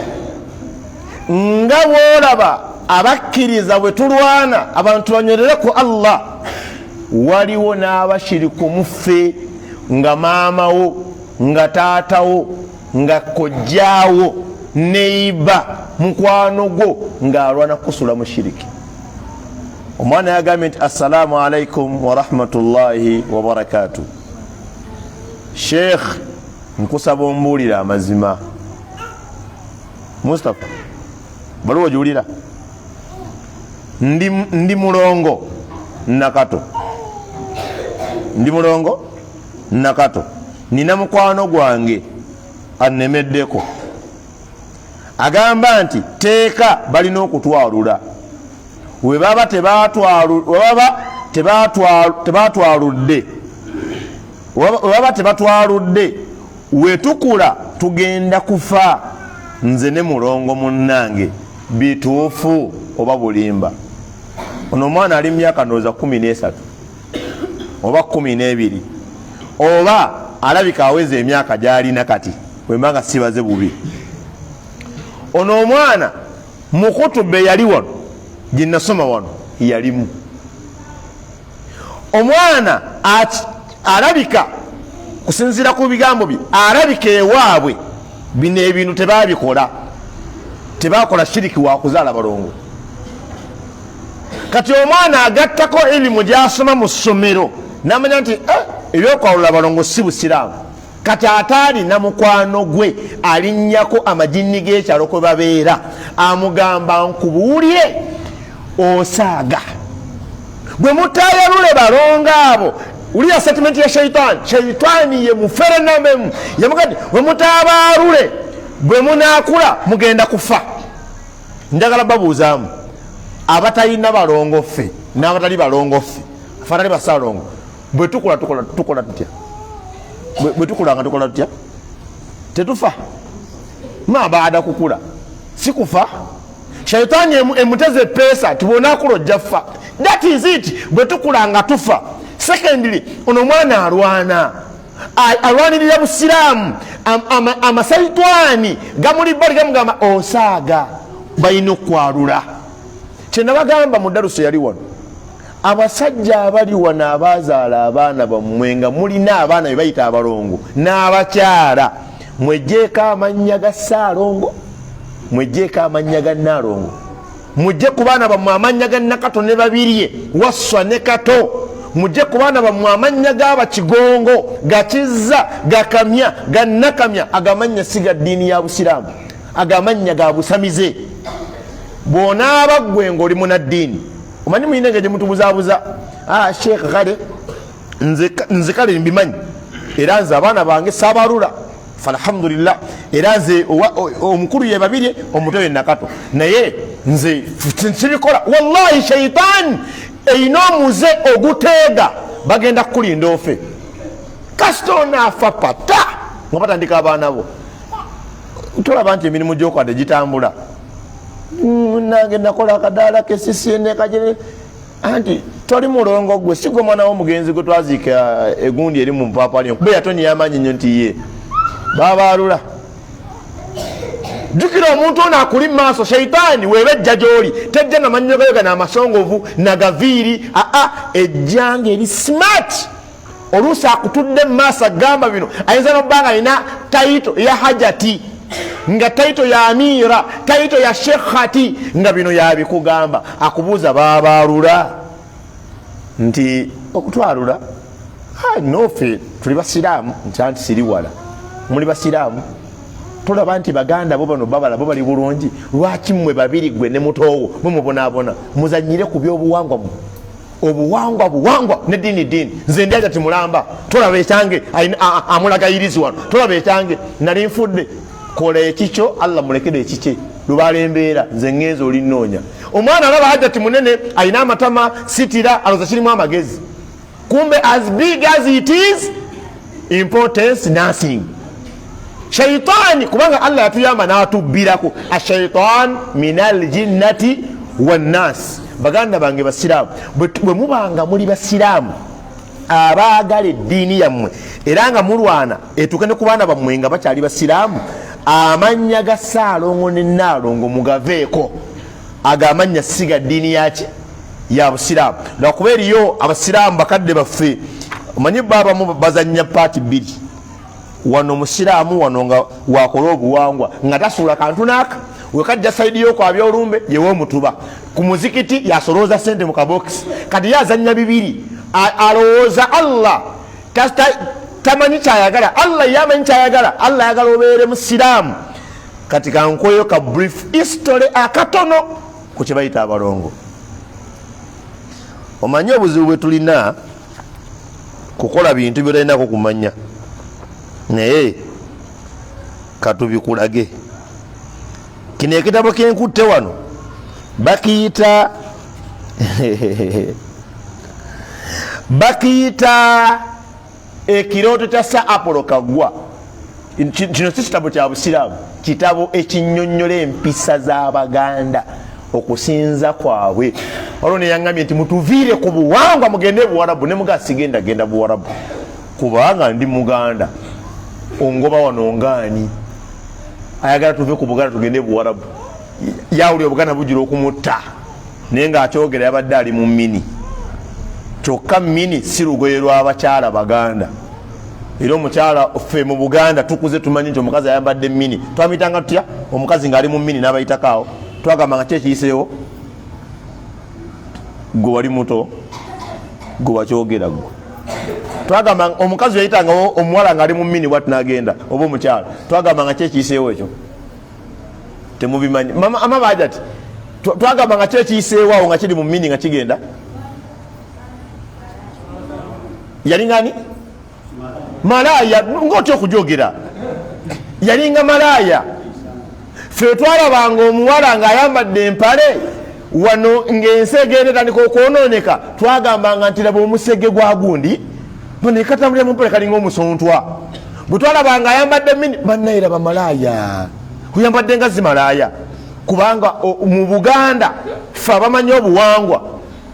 Nga bwolaba abakkiriza bwe tulwana abantu banywerere ku Allah, waliwo n'abashiriku muffe, nga maamawo, nga taatawo, nga kojjaawo, neiba, mukwano gwo, ng'alwana kukusula mu shiriki. Omwana yagambye nti assalaamu alaikum warahmatullahi wabarakatu. Sheikh, nkusaba ombuulire amazima. Mustapha, baluwa ogiwulira? Ndi mulongo Nakato, ndi mulongo Nakato, nina mukwano gwange annemeddeko, agamba nti teeka balina okutwalula, webaba tebatwaludde, webaba tebatwaludde wetukula tugenda kufa, nze ne mulongo munnange. Bituufu oba bulimba? Ono omwana ali mumyaka ndowooza 13 oba 12, oba alabika aweza emyaka gyalina kati, wemba nga sibaze bubi. Ono omwana mukutube yali wano gyenasoma wano yalimu. Omwana alabika kusinziira ku bigambo bye, alabika ewaabwe bino ebintu tebabikola, tebakola shiriki wakuzaala balongo. Kati omwana agattako ilimu gyasoma mu ssomero. Namanya nti ebyokwawulula abalongo si busiraamu. Kati ate alina mukwano gwe alinnyako amajinni g'ekyalo kwe babeera, amugamba nkubuulire osaaga bwe mutayalule balongo abo. Wulira statement ya shaitaani. Shaitaani ye mufere nambemu, yamuga nti bwe mutabaalule bwe munaakula mugenda kufa. Njagala babuuzaamu abatalina balongo ffe n'abatali balongo ffe, ffe abatali basalongo, bwe tukula tukola tutya? Bwe tukula nga tukola tutya? Tetufa mabaada kukula si kufa. Shaitaani emuteze epeesa ti bwonakula ojja ffa. That is it. Bwe tukula nga tufa. Secondly, ono omwana alwana, alwanirira busiraamu. Amasaitwani gamuli bali gamugamba osaaga, balina okwalula. Kyenabagamba mu daruso yali wano, abasajja abali wano abazaala abaana bammwe nga mulina abaana be bayita abalongo n'abakyala, mwejjeeko amannya ga Ssaalongo, mwejjeeko amannya ga Nnaalongo, mujje ku baana bammwe amannya ga Nakato ne Babirye, Wasswa ne Kato, mujje ku baana bammwe amannya g'abakigongo, Gakizza, Gakamya, Gannakamya. Agamannya si ga ddiini ya busiraamu, agamannya ga busamize. Bw'onaaba ggwe ng'oli munaddiini, omanyi muyina engeri gye mutubuzaabuza. Sheekh, kale nze kale mbimanyi, era nze abaana bange saabalula, alhamdulillah, era nze omukulu ye Babirye, omuto ye Nakato, naye nze sibikola. Wallahi shaitaani erina omuze oguteega, bagenda kukulinda ofe. Kasita onaafa pata nga batandika abaana bo. Tolaba nti emirimu gyokwade gitambula? Nange nakola akadaala kesisienekajere anti toli mulongo gwe, si gwe mwana w'omugenzi gwe twaziika egundi eri mu mpaapali kuba yatonye yamanyi nnyo nti ye babaalula. Jjukira omuntu ono akuli mu maaso, shaitaani weeba ejja gy'oli tejja namannyo gayo gano amasongovu nagaviiri, aa ejjanga eri smart. Oluusi akutudde mu maaso agamba bino, ayinza nokuba nga alina title ya hajati, nga title ya amiira, title ya shekhati, nga bino yabikugamba. Akubuuza babaalula nti okutwalula nofe tuli basiraamu, nti anti siri wala muli basiraamu. Tolaba nti baganda bo bano babala bo bali bulungi, lwaki mmwe babiri gwe ne mutoowo mwe mubonaabona? Muzanyire ku byobuwangwa mu obuwangwa, buwangwa ne ddiini ddiini. Nze ndi aja timulamba, tolaba ekyange amulagayirizi wano, tolaba ekyange nali nfudde. Kola ekikyo, Allah mulekere ekikye. Lubaala embeera nze ŋŋenza olinoonya omwana alaba hajati munene alina amatama sitira, aloza kirimu amagezi, kumbe as big as it is, importance nothing. Shaitaani, kubanga Allah yatuyamba n'atubbirako ashaitan min aljinnati wannas. Baganda bange basiraamu, bwe mubanga muli basiraamu abaagala eddiini yammwe era nga mulwana etuuke ne ku baana bammwe nga bakyali basiraamu, amannya ga Ssaalongo ne Nnaalongo mugaveeko. Ago amannya si ga ddiini yaki ya busiraamu, lwakuba eriyo abasiraamu bakadde baffe, omanyi bo abamu bazannya part bbiri wano musiraamu, wano nga wakola obuwangwa nga tasuula kantu naaka. Wekajja side yokwabya olumbe yewe omutuba ku muzikiti, yasolooza sente mu kabokisi. Kati ye azannya bibiri, alowooza Allah tamanyi kyayagala. Allah ye amanyi kyayagala. Allah ayagala obeere musiraamu. Kati kankweyo ka brief history akatono ku kye bayita abalongo. Omanyi obuzibu bwe tulina kukola bintu byotalinako kumanya, naye katubikulage. Kino ekitabo kenkutte wano bakiyita Ekirooto kya Sir Apollo Kaggwa. Kino si kitabo kya busiraamu, kitabo ekinnyonnyola empisa z'Abaganda, okusinza kwabwe. Waliwo neyaŋŋambye nti mutuviire ku buwangwa mugende Buwarabu, ne mugaa sigenda genda Buwarabu kubanga ndi Muganda. Ongoba wano ngaani ayagala tuve ku Buganda tugende Buwarabu? Yawuli Obuganda bujula okumutta, naye ng'akyogera yabadde ali mu mini. Kyokka mini si lugoye lw'abakyala Baganda. Era omukyala, ffe mu Buganda tukuze tumanyi nti omukazi ayambadde mini twamuyitanga tutya? Omukazi ng'ali mu mini n'abayitako awo twagamba nga ki ekiyiseewo? Gwe wali muto, gwe wakyogera gwe. Twagamba omukazi yayitanga omuwala ng'ali mu mini bwati n'agenda, oba omukyala, twagamba nga kyekiyiseewo ekyo temubimanyi. Mama ama ati twagamba nga kyekiyiseewo awo nga kiri mu mini nga kigenda, yalingani malaaya, ngaotya okujogera, yalinga malaaya. Fe twalabanga omuwala ng'ayambadde empale wano ng'ensi egenda etandika okwonooneka, twagambanga nti laba omusege gwa gundi banekatambulira mu mpale kalinga omusontwa. Bwe twalabanga ayambadde mini, bannaye laba malaaya oyambadde nga zimalaaya. Kubanga mu Buganda fe abamanyi obuwangwa,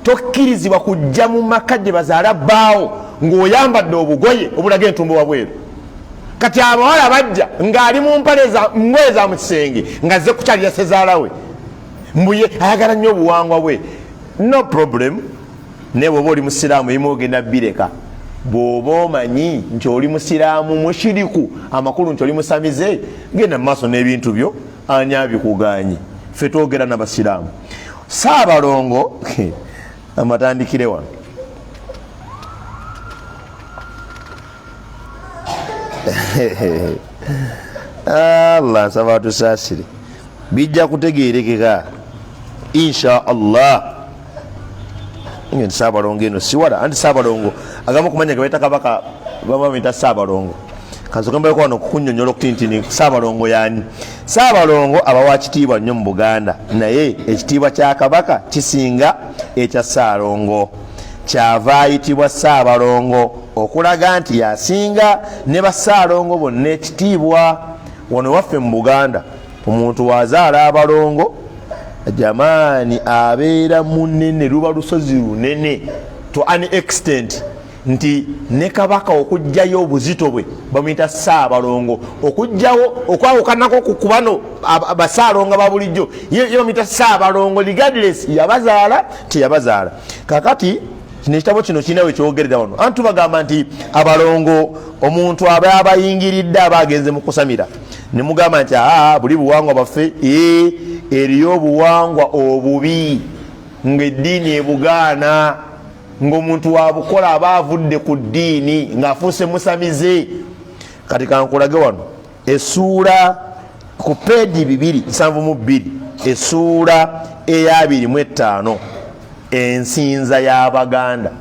tokkirizibwa kujja mu maka gye bazaala bbaawo ng'oyambadde obugoye obulaga entumbo wabweru. Kati abawala bajja ng'ali mu mpale ngoye za mu kisenge ng'azze kukyalira sezaala we, mbuye ayagala nnyo obuwangwa bwe. No problem, naye bw'oba oli musiraamu ebimu ogenda bireka. Bw'oba omanyi nti oli musiraamu mushiriku, amakulu nti oli musamize, genda mu maaso n'ebintu byo, ani abikuganye? Ffe twogera n'abasiraamu. Saabalongo amatandikire wano. Allah nsaba atusaasire, bijja kutegeerekeka insha Allah. Nti saabalongo eno siwala, anti saabalongo agamu kumanya gebaita kabaka bamamita saabalongo. Kansoke wano okukunyonyola okuti nti saabalongo yani. Saabalongo aba wa kitiibwa nnyo mu Buganda, naye ekitiibwa kya kabaka kisinga ekya saalongo. Kyava ayitibwa saabalongo okulaga nti yasinga ne basaalongo bonna ekitiibwa. Wano waffe mu Buganda omuntu wazaala abalongo jamaani abeera munene, luba lusozi lunene to an extent nti ne kabaka okugjayo obuzito bwe bamuyita saabalongo, okugjawo okwawukanako ku bano basaalongo ba bulijjo, ye bamuyita saabalongo regardless yabazaala teyabazaala. Kakati kino ekitabo kino kirina we kyogerera wano, anti tubagamba nti abalongo omuntu aba abayingiridde aba agenze mu kusamira, ne mugamba nti aa buli buwangwa bwaffe, eriyo obuwangwa obubi ng'eddiini ebugaana, ng'omuntu wabukola aba avudde ku ddiini ng'afuuse musamize. Kati kankulage wano essuula ku peegi 272, essuula eya 25, ensinza y'Abaganda.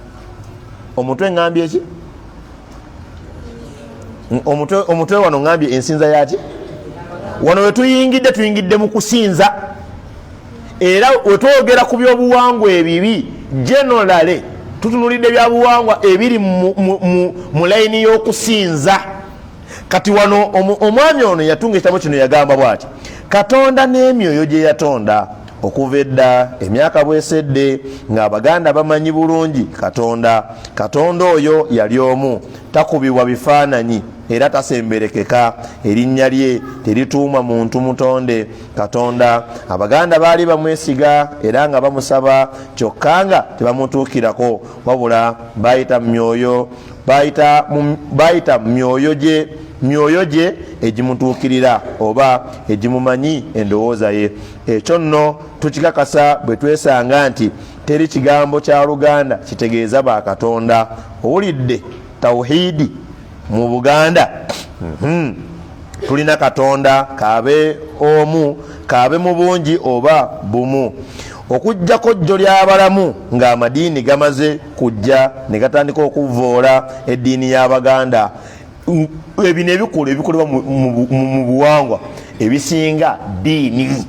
Omutwe ŋŋambye ki? Omutwe wano ŋŋambye ensinza yaki. Wano wetuyingidde, tuyingidde mu kusinza, era wetwogera ku byobuwangwa ebibi generally tutunulidde byabuwangwa ebiri mu layini y'okusinza. Kati wano omwami ono yatunga ekitabo kino yagamba bwati: Katonda n'emyoyo gye yatonda okuva edda emyaka bwesedde ng'Abaganda bamanyi bulungi Katonda. Katonda oyo yali omu, takubibwa bifaananyi era tasemberekeka, erinnya lye terituumwa muntu mutonde. Katonda Abaganda baali bamwesiga era nga bamusaba, kyokka nga tebamutuukirako, wabula bayita mu myoyo, bayita myoyo gye egimutuukirira oba egimumanyi endowooza ye. Ekyo nno tukikakasa bwe twesanga nti teri kigambo kya Luganda kitegeeza bakatonda. Owulidde tawhidi mu Buganda? Tulina Katonda, kaabe omu, kaabe mu bungi oba bumu, okugjako jjo ly'abalamu ng'amadiini gamaze kujja ne gatandika okuvvoola eddiini y'Abaganda. Ebino ebikulu ebikolebwa mu buwangwa ebisinga ddiini,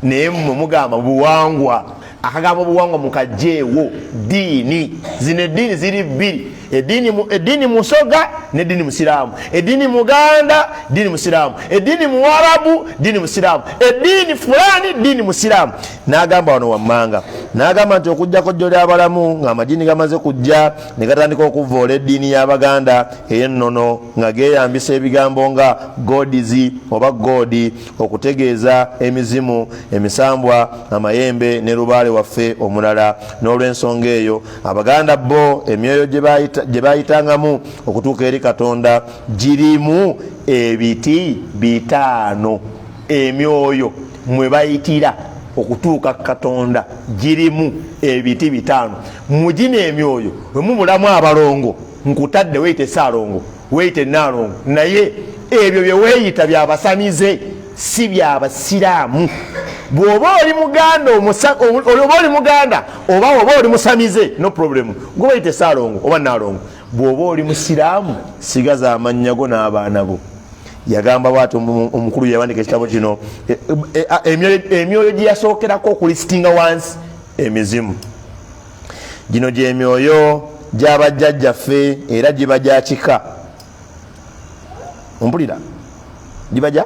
naye mmwe mugamba buwangwa. Akagambo buwangwa mukajjeewo, ddiini. Zino eddiini ziri bbiri, eddiini musoga n'eddiini musiraamu, eddiini muganda, ddiini musiraamu, eddiini muwarabu, ddiini musiraamu, eddiini fulani, ddiini musiraamu. N'agamba wano wammanga, n'agamba nti okugjako jjo ly'abalamu ng'amadiini gamaze kujja ne gatandika okuvvoola eddiini y'Abaganda ey'ennono nga geeyambisa ebigambo nga gods oba god okutegeeza emizimu, emisambwa, amayembe ne lubaale waffe omulala. N'olw'ensonga eyo Abaganda bo emyoyo gye bayitangamu okutuuka eri Katonda girimu ebiti 5. Emyoyo mwe bayitira okutuuka Katonda girimu ebiti 5. Mu gino emyoyo bwe mubulamu abalongo, Nkutadde weyite Saalongo, weyite Naalongo, naye ebyo bye weeyita byabasamize, si byabasiraamu. Bw'oba oli muganda, oba oli muganda oba oli musamize, no problem, gwe weyite Saalongo oba Naalongo. Bw'oba oli musiraamu, sigaza amannya go n'abaana bo. Yagamba bwati omukulu yawandika ekitabo kino, emyoyo gye yasookerako okulistinga wansi emizimu gino gyemyoyo gyabajjajjaffe era giba gya kika. Ompulira? Giba gya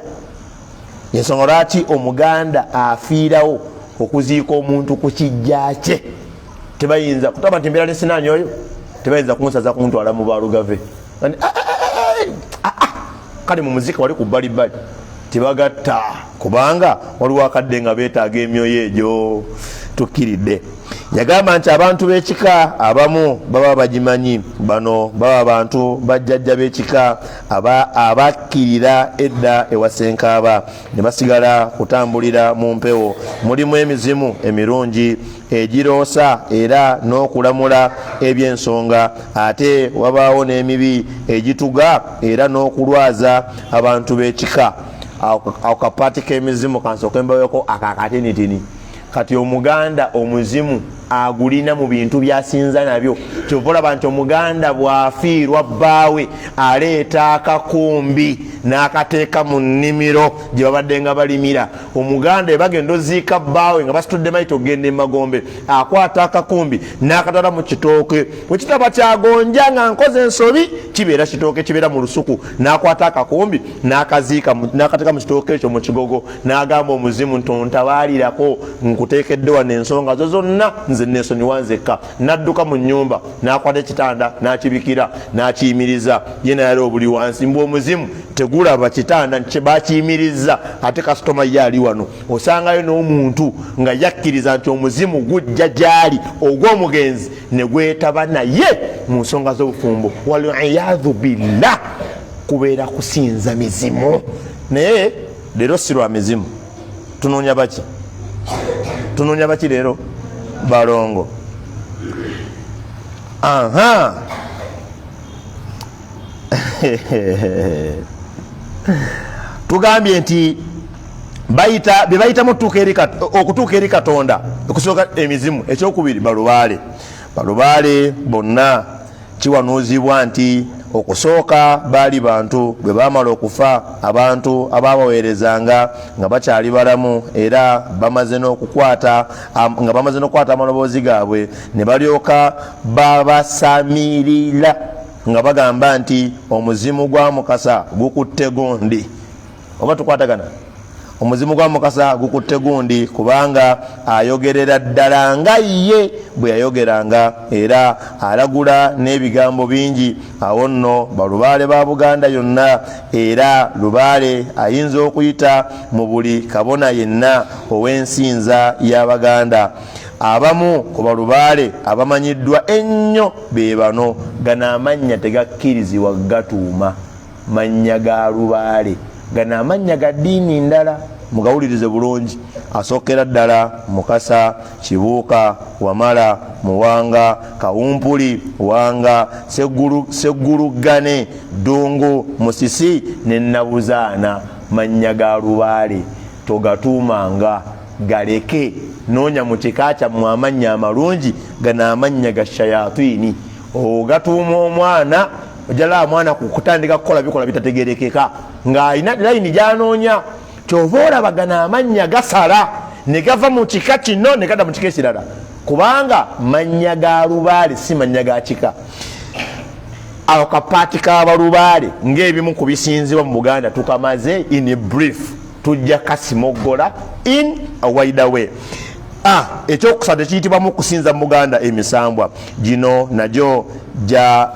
ensonga lwaki omuganda afiirawo okuziika omuntu ku kijja kye. Tebayinza kutaba nti mbeera nesinaani oyo, tebayinza kunsaza kuntwala mu balugave. Kale mu muzika wali ku bbalibbali tebagatta, kubanga waliwo akadde nga beetaaga emyoyo egyo. Tukkiridde. Yagamba nti abantu b'ekika abamu baba bagimanyi. Bano baba bantu bajjajja b'ekika abakkirira edda ewa Ssenkaaba ne basigala kutambulira mu mpewo. Mulimu emizimu emirungi egiroosa era n'okulamula eby'ensonga, ate wabaawo n'emibi egituga era n'okulwaza abantu b'ekika. Awo kapaati k'emizimu kansooke mbaweko akakatinitini. Kati omuganda omuzimu agulina mu bintu byasinza nabyo. Kyova olaba nti omuganda bw'afiirwa bbaawe aleeta akakumbi n'akateeka mu nnimiro gye babadde nga balimira. Omuganda ebagenda oziika bbaawe nga basitudde mayita okugenda emagombe, akwata akakumbi n'akatwala mu kitooke. Bwe kitaba kyagonja nga nkoze ensobi, kibeera kitooke kibeera mu lusuku, n'akwata akakumbi n'akaziika n'akateeka mu kitooke ekyo mu kigogo, n'agamba omuzimu nti ontabaalirako, nkuteekedde wano ensonga zo zonna, nze neesonyiwa nzekka. N'adduka mu nnyumba n'akwata ekitanda n'akibikira n'akiyimiriza, ye nayala obuli wansi, mbu omuzimu tegulaba kitanda bakiyimiriza, ate kasitoma ye ali wano. Osangayo n'omuntu nga yakkiriza nti omuzimu gujja gyali ogw'omugenzi ne gwetaba naye mu nsonga z'obufumbo. Waliyadhu billah, kubeera kusinza mizimu. Naye leero si lwa mizimu, tunoonya baki? Tunoonya baki leero? Balongo. Aha, tugambye nti bayita bye bayitamu okutuuka eri Katonda. Okusooka emizimu, ekyokubiri balubaale. Balubaale bonna kiwanuuzibwa nti okusooka baali bantu, bwe baamala okufa abantu abaabaweerezanga nga bakyali balamu era bamaze n'okukwata nga bamaze n'okukwata amaloboozi gaabwe, ne balyoka babasamirira nga bagamba nti omuzimu gwa Mukasa gukutte gundi. Oba tukwatagana? Omuzimu gwa Mukasa gukutte gundi, kubanga ayogerera ddala nga ye bwe yayogeranga, era alagula n'ebigambo bingi. Awo nno balubaale ba Buganda yonna, era lubaale ayinza okuyita mu buli kabona yenna ow'ensinza y'Abaganda. Abamu ku balubaale abamanyiddwa ennyo be bano. Gano amannya tegakkirizibwa gatuuma mannya ga lubaale, gano amannya ga ddiini ndala, mugawulirize bulungi. Asookera ddala Mukasa, Kibuuka, Wamala, Muwanga, Kawumpuli, Wanga, Segguluggane, Ddungu, Musisi ne Nabuzaana. Mannya ga lubaale, togatuumanga, galeke. Noonya mu kika kyammwe amannya amalungi. Gano amannya ga shayatini, ogatuuma omwana ojala mwana kutandika kukola bikola bitategerekeka ng'alina layini gyanoonya. Kyova olaba gano amannya gasala ne gava mu kika kino ne gadda mu kika ekirala, kubanga mannya ga lubaale, si mannya ga kika. Awo kapaati k'abalubaale ng'ebimu ku bisinzibwa mu Buganda tukamaze in brief, tujja kasimoggola in a wider way. Ekyokusatu ekiyitibwamu okusinza mu Buganda, emisambwa. Gino nagyo gya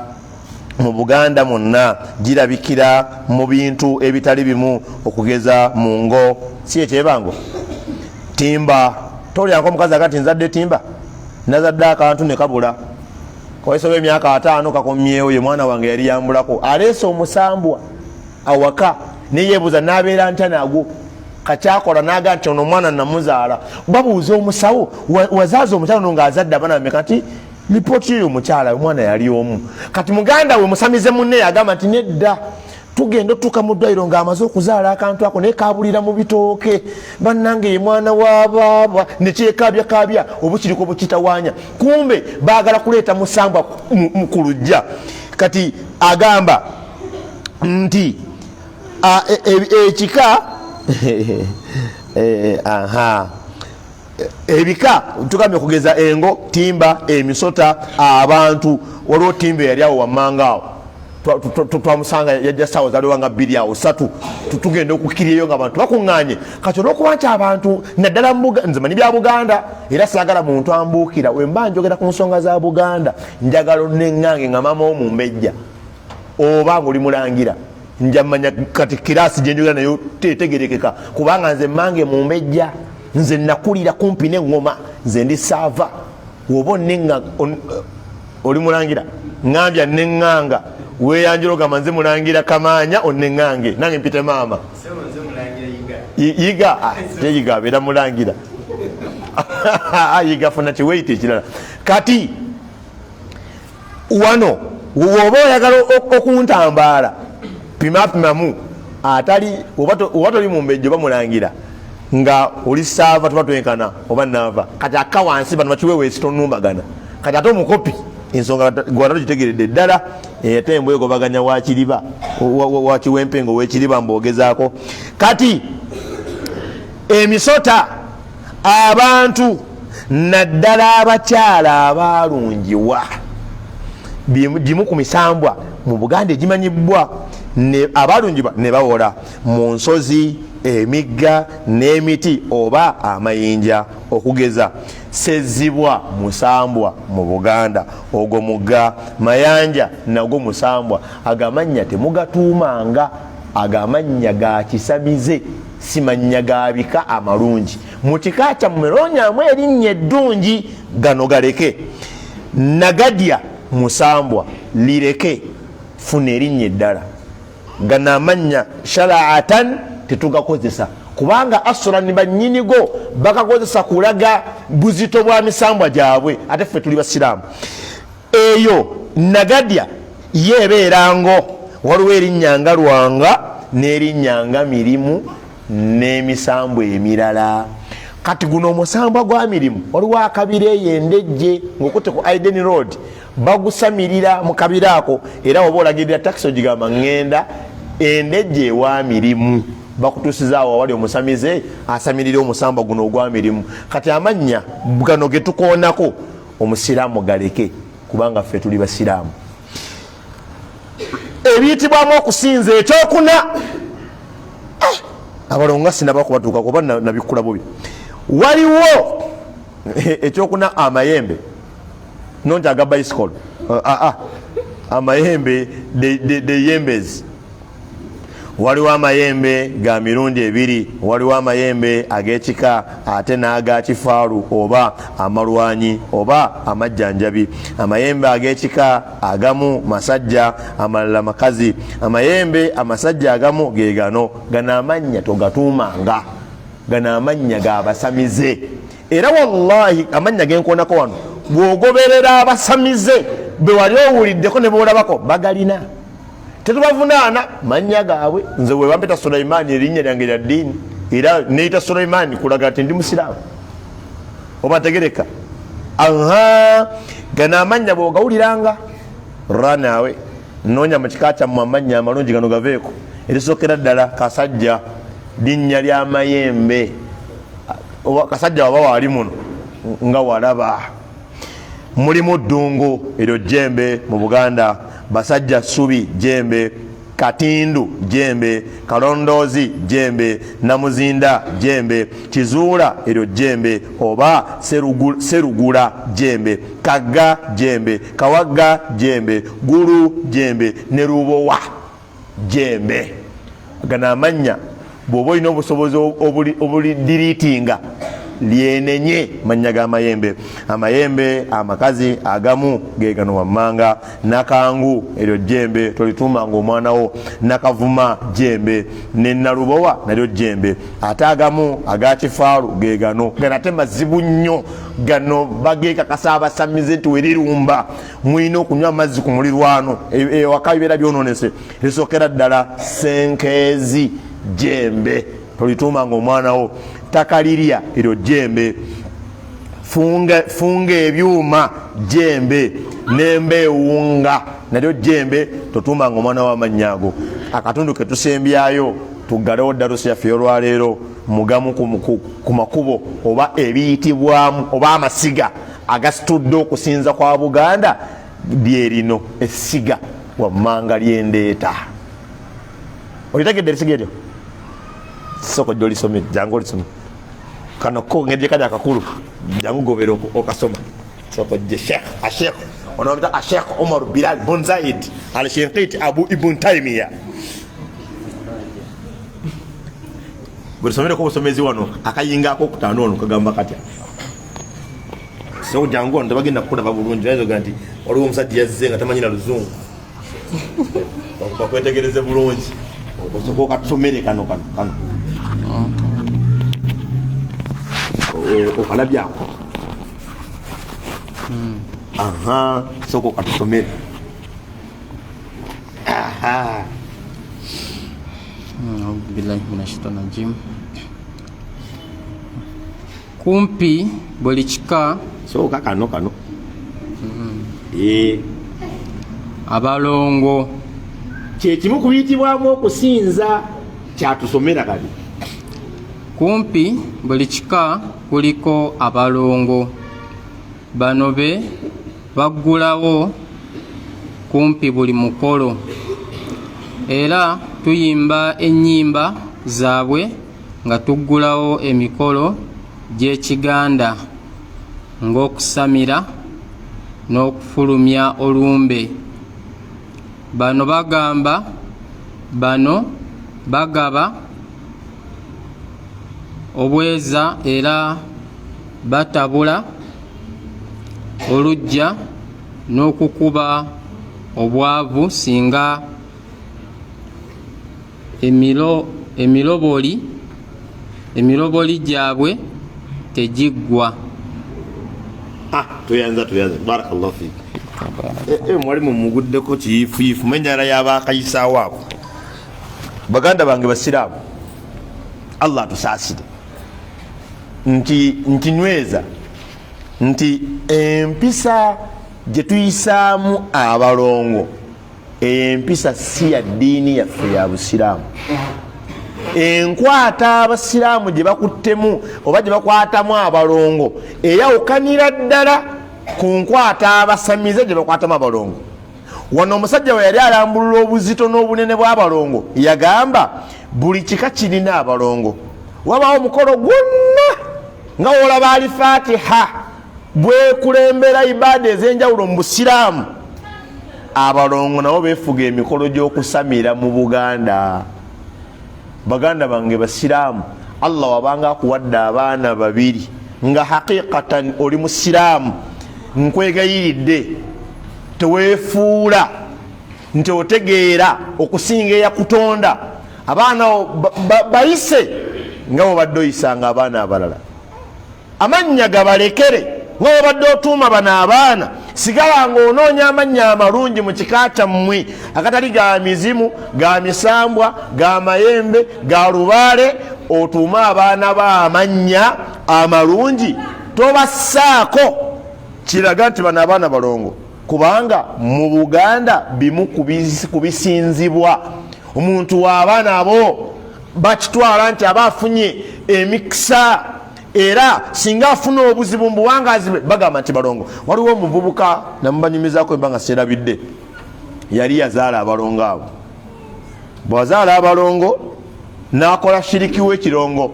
mu Buganda mwonna, girabikira mu bintu ebitali bimu, okugeza mu ngo, si ekyebango timba. Tolyanko omukazi aga nti nzadde timba, nazadde akantu ne kabula kawesoba emyaka 50 kakomyewo, ye mwana wange yali yambulako. Aleese omusambwa awaka neyebuuza nabeera ntya nagwo. Kakyakola naga nti ono omwana namuzaala. Babuuza omusawo, wazaaza omukyalo no ngaazadde abaana bameka? Nti Lipooti eyo omukyala omwana yali omu. Kati muganda we musamize munne yagamba nti nedda, tugenda otuuka mu ddwaliro ng'amaze okuzaala akantu ako naye kabulira mu bitooke. Bannange, ye mwana wa baaba nekyekabyakabya obukiriko bukitawaanya, kumbe baagala kuleeta musambwa ku lujja. Kati agamba nti ekika aha ebika tugambye okugeza engo, timba, emisota, abantu. Waliwo timba eyali awo wammanga awo twamusanga yajja saawa zaliwo nga 2 awo 3, tugenda okukiryeyo nga abantu bakuŋŋanye. Kati olwokuba nti abantu naddala nze manyi bya Buganda, era saagala muntu ambuukira wemba njogera ku nsonga za Buganda, njagala onneŋŋange nga maama omumbejja oba nga oli mulangira, njamanya kati kirasi gyenjogera nayo tetegerekeka, kubanga nze mange mumbejja, nze nakulira kumpi neŋŋoma, nze ndi saava. Woba onenga oli mulangira, ŋambya neŋŋanga weyanjula ogamba nze mulangira Kamaanya, onneŋŋange nange mpite maama Yiga. Te Yiga abeera mulangira Yiga, funa kiweyita ekirala. Kati wano woba oyagala okuntambaala, pimapimamu atali oba toli mumbejja oba mulangira nga oli saava, tuba twenkana oba naava. Kati akka wansi bano bakiweweesi, tonumbagana. Kati ate omukopi ensonga gwata gitegeredde ddala, ate embwa egobaganya wakiriba wakiwempe nga owekiriba mbaogezaako. Kati emisota, abantu naddala abakyala abaalungiwa, gimu ku misambwa mu Buganda egimanyibwa abalungibwa ne bawola mu nsozi, emigga n'emiti oba amayinja. Okugeza Sezibwa musambwa mu Buganda, ogwo mugga. Mayanja nagwo musambwa. Agamannya temugatuumanga, agamannya ga kisamize, si mannya ga bika amalungi. Mu kika kyammwe noonyamu erinnya eddungi, gano galeke. Nagadya musambwa, lireke, funa erinnya eddala. Gano amannya sharaatan tetugakozesa, kubanga asulan bannyinigo bakakozesa kulaga buzito bwa misambwa gyabwe, ate ffe tuli basiraamu. Eyo Nagadya ye ebeera ngo. Waliwo erinnya nga Lwanga n'erinnya nga Mirimu n'emisambwa emirala. Kati guno omusambwa gwa Mirimu, waliwo akabira eyo Endejje ng'okutte ku Iden Road, bagusamirira mu kabira ako. Era oba olagirira takisi ogigamba ŋŋenda Endejje ewa Mirimu, bakutuusiza awo awali omusamize asamirira omusambwa guno ogwa Mirimu. Kati amannya gano ge tukoonako omusiraamu galeke, kubanga ffe tuli basiraamu. Ebiyitibwamu okusinza, ekyokuna, abalongo nga sinaba kubatuuka kuba nabikkula bubi. Waliwo ekyokuna, amayembe, nonti aga bicycle, amayembe, the yembes. Waliwo amayembe ga mirundi ebiri, waliwo amayembe ag'ekika ate n'aga kifaalu oba amalwanyi oba amajjanjabi. Amayembe ag'ekika agamu masajja, amalala makazi. Amayembe amasajja agamu ge gano. Gano amannya togatuumanga, gano amannya g'abasamize. Era wallahi amannya genkoonako wano, bw'ogoberera abasamize be wali owuliddeko ne boolabako bagalina, tetubavunaana mannya gaabwe. Nze bwe bampita Sulaimaani, erinnya lyange lya ddiini, era neyita Sulaimaani kulaga nti ndi musiraamu oba ntegereka. Aha, gano amannya bw'ogawuliranga ranaawe, noonya mu kika kyammwe amannya amalungi, gano gaveeko. Erisookera ddala Kasajja, linnya ly'amayembe. Kasajja waba waali muno nga walaba mulimu ddungu, eryo jjembe mu Buganda. Basajja Ssubi jjembe, Katindu jjembe, Kalondoozi jjembe, Namuzinda jjembe, Kizuula eryo jjembe oba Serugula jjembe, Kagga jjembe, Kawagga jjembe, Gulu jjembe ne Lubowa jjembe. Gano amannya bw'oba olina obusobozi obulidiriitinga Lyenenye mannya g'amayembe. Amayembe amakazi agamu ge gano wammanga: Nakangu, eryo jjembe, tolituumanga omwana wo. Nakavuma jjembe, ne Nalubowa nalyo jjembe. Ate agamu aga kifaalu ge gano. Gano ate mazibu nnyo, gano bageekakasa abasamize nti werirumba mulina okunywa amazzi ku mulirwano, ewaka bibeera byononese. Lisookera ddala Senkeezi, jjembe, tolituumanga omwana wo. Takalirya, eryo jjembe. Funga ebyuma, jjembe. Nemba ewunga, nalyo jjembe, totuumanga omwana w'amannya ago. Akatundu ketusembyayo tuggalewo darusi yaffe y'olwaleero, mugamu ku makubo oba ebiyitibwamu oba amasiga agasitudde okusinza kwa Buganda, lyerino essiga wammanga lyendeeta. Olitegedde erisiga eryo? Soko jja olisome, jangu olisome. Kano ko ngeri kali akakulu, jangu gobera okasoma. Soko jje Sheikh Ashekh onomita Ashekh Umar Bilal bun Zaid Al Shinqiti Abu Ibn Taymiya, gwetusomereko obusomezi wano akayinga akokutaano. Ono kagamba katya? So jangu wano, tebagenda kukulaba bulungi. Naye nti waliwo omusajja yazze nga tamanyi na luzungu, bakwetegereze bulungi. Osooka okatusomere kano kano kano okalabyako. Aha, sooka okatusomere. Aha. Audu billahi minash-shaitani rajim. Kumpi buli kika Sooka kano kano. Abalongo. Kyekimu ku biyitibwamu okusinza kyatusomera kati. Kumpi buli kika kuliko abalongo. Bano be baggulawo kumpi buli mukolo, era tuyimba ennyimba zaabwe nga tuggulawo emikolo gy'Ekiganda ng'okusamira n'okufulumya olumbe. Bano bagamba bano bagaba obweza era batabula oluggya n'okukuba obwavu singa emiroboli gyabwe tegiggwa. Ah, tuyanza tuyanza, barakallahu fik. Mwalimu muguddeko kiyifuyifu menjala yabakayisaawo ako. Baganda bange basiraamu, Allah atusaasire nti ntinyweza nti empisa gye tuyisaamu abalongo, empisa si ya ddiini yaffe ya busiraamu. Enkwata abasiraamu gye bakuttemu oba gye bakwatamu abalongo eyawukanira ddala ku nkwata abasamize gye bakwatamu abalongo. Wano omusajja we yali alambulula obuzito n'obunene bw'abalongo, yagamba buli kika kirina abalongo. Wabawo omukolo gwonna nga wolaba Alifatiha bwekulembera ibaada ez'enjawulo mu busiraamu, abalongo nabo befuga emikolo gy'okusamira mu Buganda. Baganda bange basiraamu, Allah wabanga akuwadde abaana babiri nga haqiqatan oli musiraamu, nkwegayiridde teweefuula nti otegeera okusinga eyakutonda. Abaana bayise nga bwobadde oyisanga abaana abalala, amannya gabalekere nga wobadde otuuma bano abaana. Sigala nga onoonya amannya amalungi mu kika kyammwe, akatali ga mizimu, ga misambwa, ga mayembe, ga lubaale. Otuume abaana ba amannya amalungi, tobassaako kiraga nti bano abaana balongo, kubanga mu Buganda bimu ku bisinzibwa omuntu w'abaana abo bakitwala nti aba afunye emikisa, era singa afuna obuzibu mu buwangazi bwe bagamba nti balongo. Waliwo omuvubuka namubanyumizako emba nga serabidde, yali yazaala abalongo abo. Bwazaala abalongo n'akola shiriki w'ekirongo,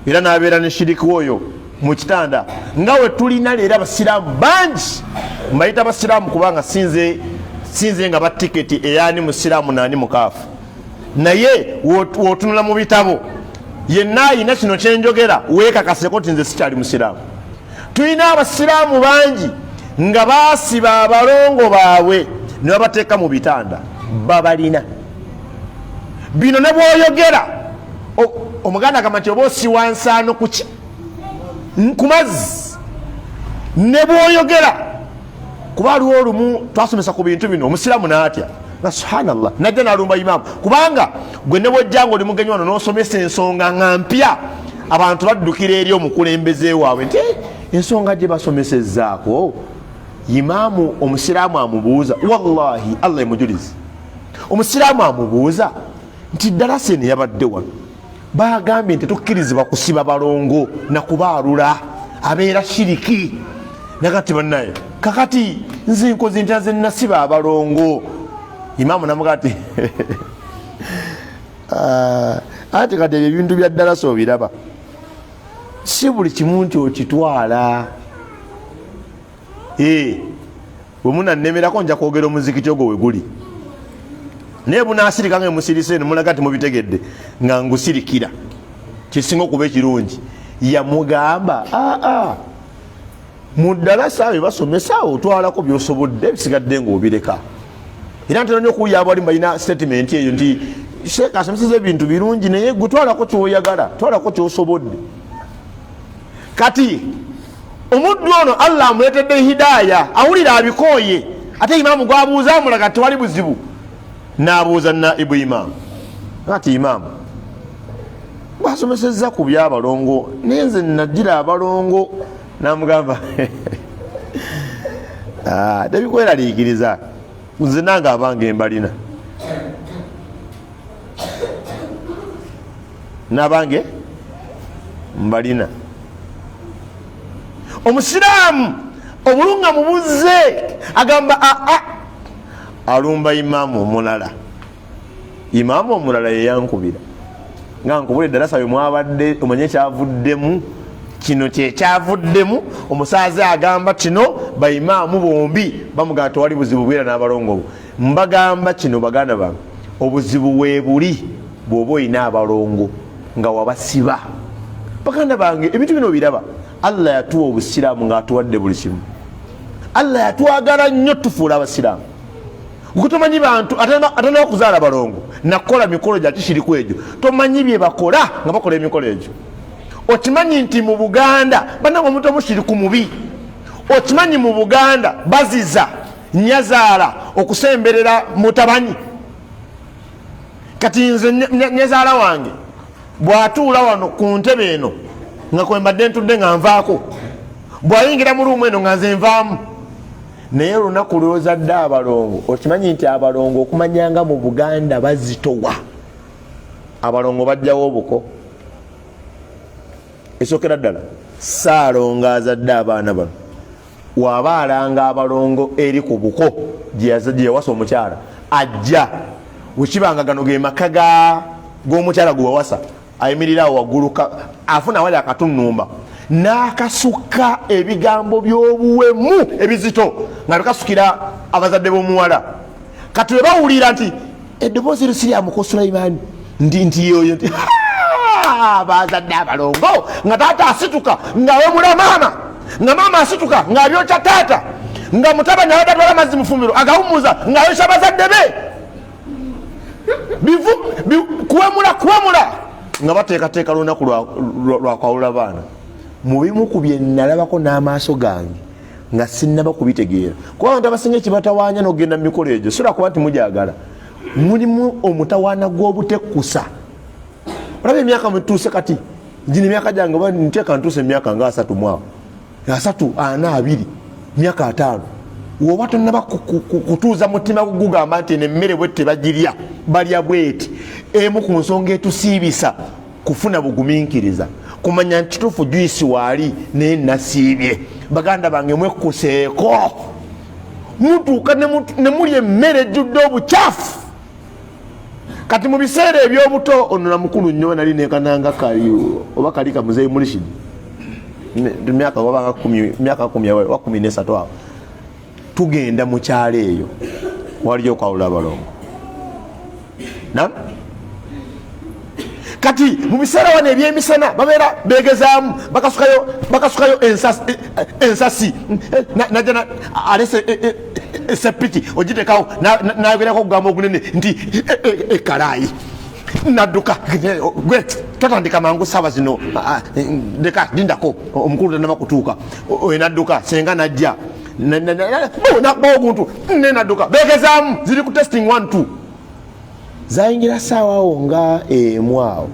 era n'abeera ne shiriki oyo mu kitanda, nga we tulina leero abasiraamu bangi. Mbayita basiraamu kubanga sinze nga batiketi eyani musiraamu nani mukaafu, naye wotunula mu bitabo Yenna ayina kino kyenjogera weekakaseko nti nze sikyali musiraamu. Tulina abasiraamu bangi nga baasiba abalongo baabwe ne babateeka mu bitanda, babalina bino. Ne bwoyogera, omuganda agamba nti oba osiwa nsaano kuki ku mazzi. Ne bwoyogera, kuba aliwo olumu twasomesa ku bintu bino, omusiraamu n'atya nga subhanallah, najja nalumba imaamu, kubanga gwe ne bwojja nga oli mugenyi wano n'osomesa ensonga nga mpya, abantu baddukira eri omukulembeze waabwe nti ensonga gye basomesezaako imaamu. Omusiraamu amubuuza, wallahi Allah emujulizi, omusiraamu amubuuza nti ddala sene yabadde wano bagambye nti tukkirizibwa kusiba balongo nakubaalula, abeera shiriki. Nakati bannaye, kakati nze nkoze ntya? Nze nasiba abalongo. Imaamu namuga nti anti kati ebyo ebintu bya ddala so obiraba, si buli kimu nti okitwala. Bwe munanemerako nja kwogera omuzikiti ogwo we guli, naye bunasirika nga emusirise eno mulaga nti mubitegedde nga ngusirikira, kisinga okuba ekirungi. Yamugamba aa mu ddalasa bye basomesa otwalako byosobodde, ebisigadde ngaobireka. Era ntera nyo okuwulira abalimu balina statement eyo nti sheeka asomeseza ebintu birungi, naye gwe twalako kyoyagala, twalako kyosobodde. Kati omuddu ono Allah amuleetedde hidaaya, awulira abikooye, ate imaamu gwabuuza amulaga tewali buzibu. N'abuuza naibu imaamu ati imaamu basomesezza ku byabalongo, naye nze nagira abalongo. Namugamba tebikweraliikiriza, nze nange abange mbalina, nabange mbalina. Omusiraamu obulungamu buzze, agamba aa alumba imaamu omulala. Imaamu omulala yeyankubira nga nkubula eddalasa bwe mwabadde, omanye kyavuddemu kino, kyekyavuddemu. Omusaaze agamba kino, baimaamu bombi bamugamba tewali buzibu, bwera n'abalongo. Mbagamba kino baganda bange, obuzibu weebuli bw'oba olina abalongo nga wabasiba. Baganda bange, ebintu bino biraba, Allah yatuwa obusiraamu ng'atuwadde buli kimu. Allah yatwagala nnyo tufuula abasiraamu. Gwe tomanyi bantu atanaba kuzaala balongo nakukola mikolo gya kishiriku egyo, tomanyi bye bakola nga bakola emikolo egyo. Okimanyi nti mu Buganda banange omuntu omushiriku mubi? Okimanyi mu Buganda baziza nyazaala okusemberera mutabanyi? Kati nze nyazaala wange bw'atuula wano ku ntebe eno nga kwembadde ntudde nga nvaako, bw'ayingira mu ruumu eno nga nze nvaamu. Naye olunaku lwozadde abalongo, okimanyi nti abalongo okumanyanga mu Buganda bazitowa, abalongo bajjawo obuko. Esookera ddala, Saalongo azadde abaana bano waba alanga abalongo eri ku buko gye yawasa omukyala, ajja wekibanga gano ge maka g'omukyala gwe wawasa, ayimirira awo waggulu, afuna awali akatunumba n'akasuka ebigambo by'obuwemu ebizito nga bikasukira abazadde b'omuwala. Kati bwe bawulira nti eddoboozi eryo si lya muko Sulaimaani, nti yoyo, nti bazadde abalongo, nga taata asituka ng'awemula maama, nga maama asituka ng'abyokya taata, nga mutabani abadde atwala amazzi mufumbiro agawummuza ng'ayokya bazadde be. Kuwemula kuwemula nga bateekateeka lunaku lwakwawula baana. Mu bimu ku bye nalabako n'amaaso gange nga sinnaba kubitegeera, kuba abantu abasinga ekibatawaanya n'okugenda mu mikolo egyo sira kuba nti mujagala, mulimu omutawaana gw'obutekkusa. Olaba emyaka mwetuuse kati, gino emyaka gyange oba nteeka ntuuse emyaka nga 30 mwawo, 30, 40, 20, myaka 50, woba tonaba kutuuza mutima gugamba nti eno emmere bwe tebagirya, balya bweti. Emu ku nsonga etusiibisa kufuna bugumiikiriza, kumanya nti kituufu juisi waali naye nasiibye. Baganda bange, mwekkuseeko, mutuuka ne mulya emmere ejjudde obukyafu. Kati mu biseera ebyobuto, ono na mukulu nnyo, nali nekananga kali oba kali kamuzeyi mulishidi, myaka wabanga myaka 10 wa 13 awo, tugenda mu kyalo eyo waliyo okwawula abalongo. Nam? Kati mu biseera wano ebyemisana babeera begezaamu, bakasukayo ensasi, najja alese esepiki ogitekawo, nayogerako okugamba ogunene nti ekalaayi, nadduka. Gwe totandika mangu saawa zino, leka lindako, omukulu tanaba kutuuka. Oyo nadduka, senga najja nakubawo oguntu ne nadduka. Begezaamu, ziri ku testing 1 2. Zayingira saawawo nga emu awo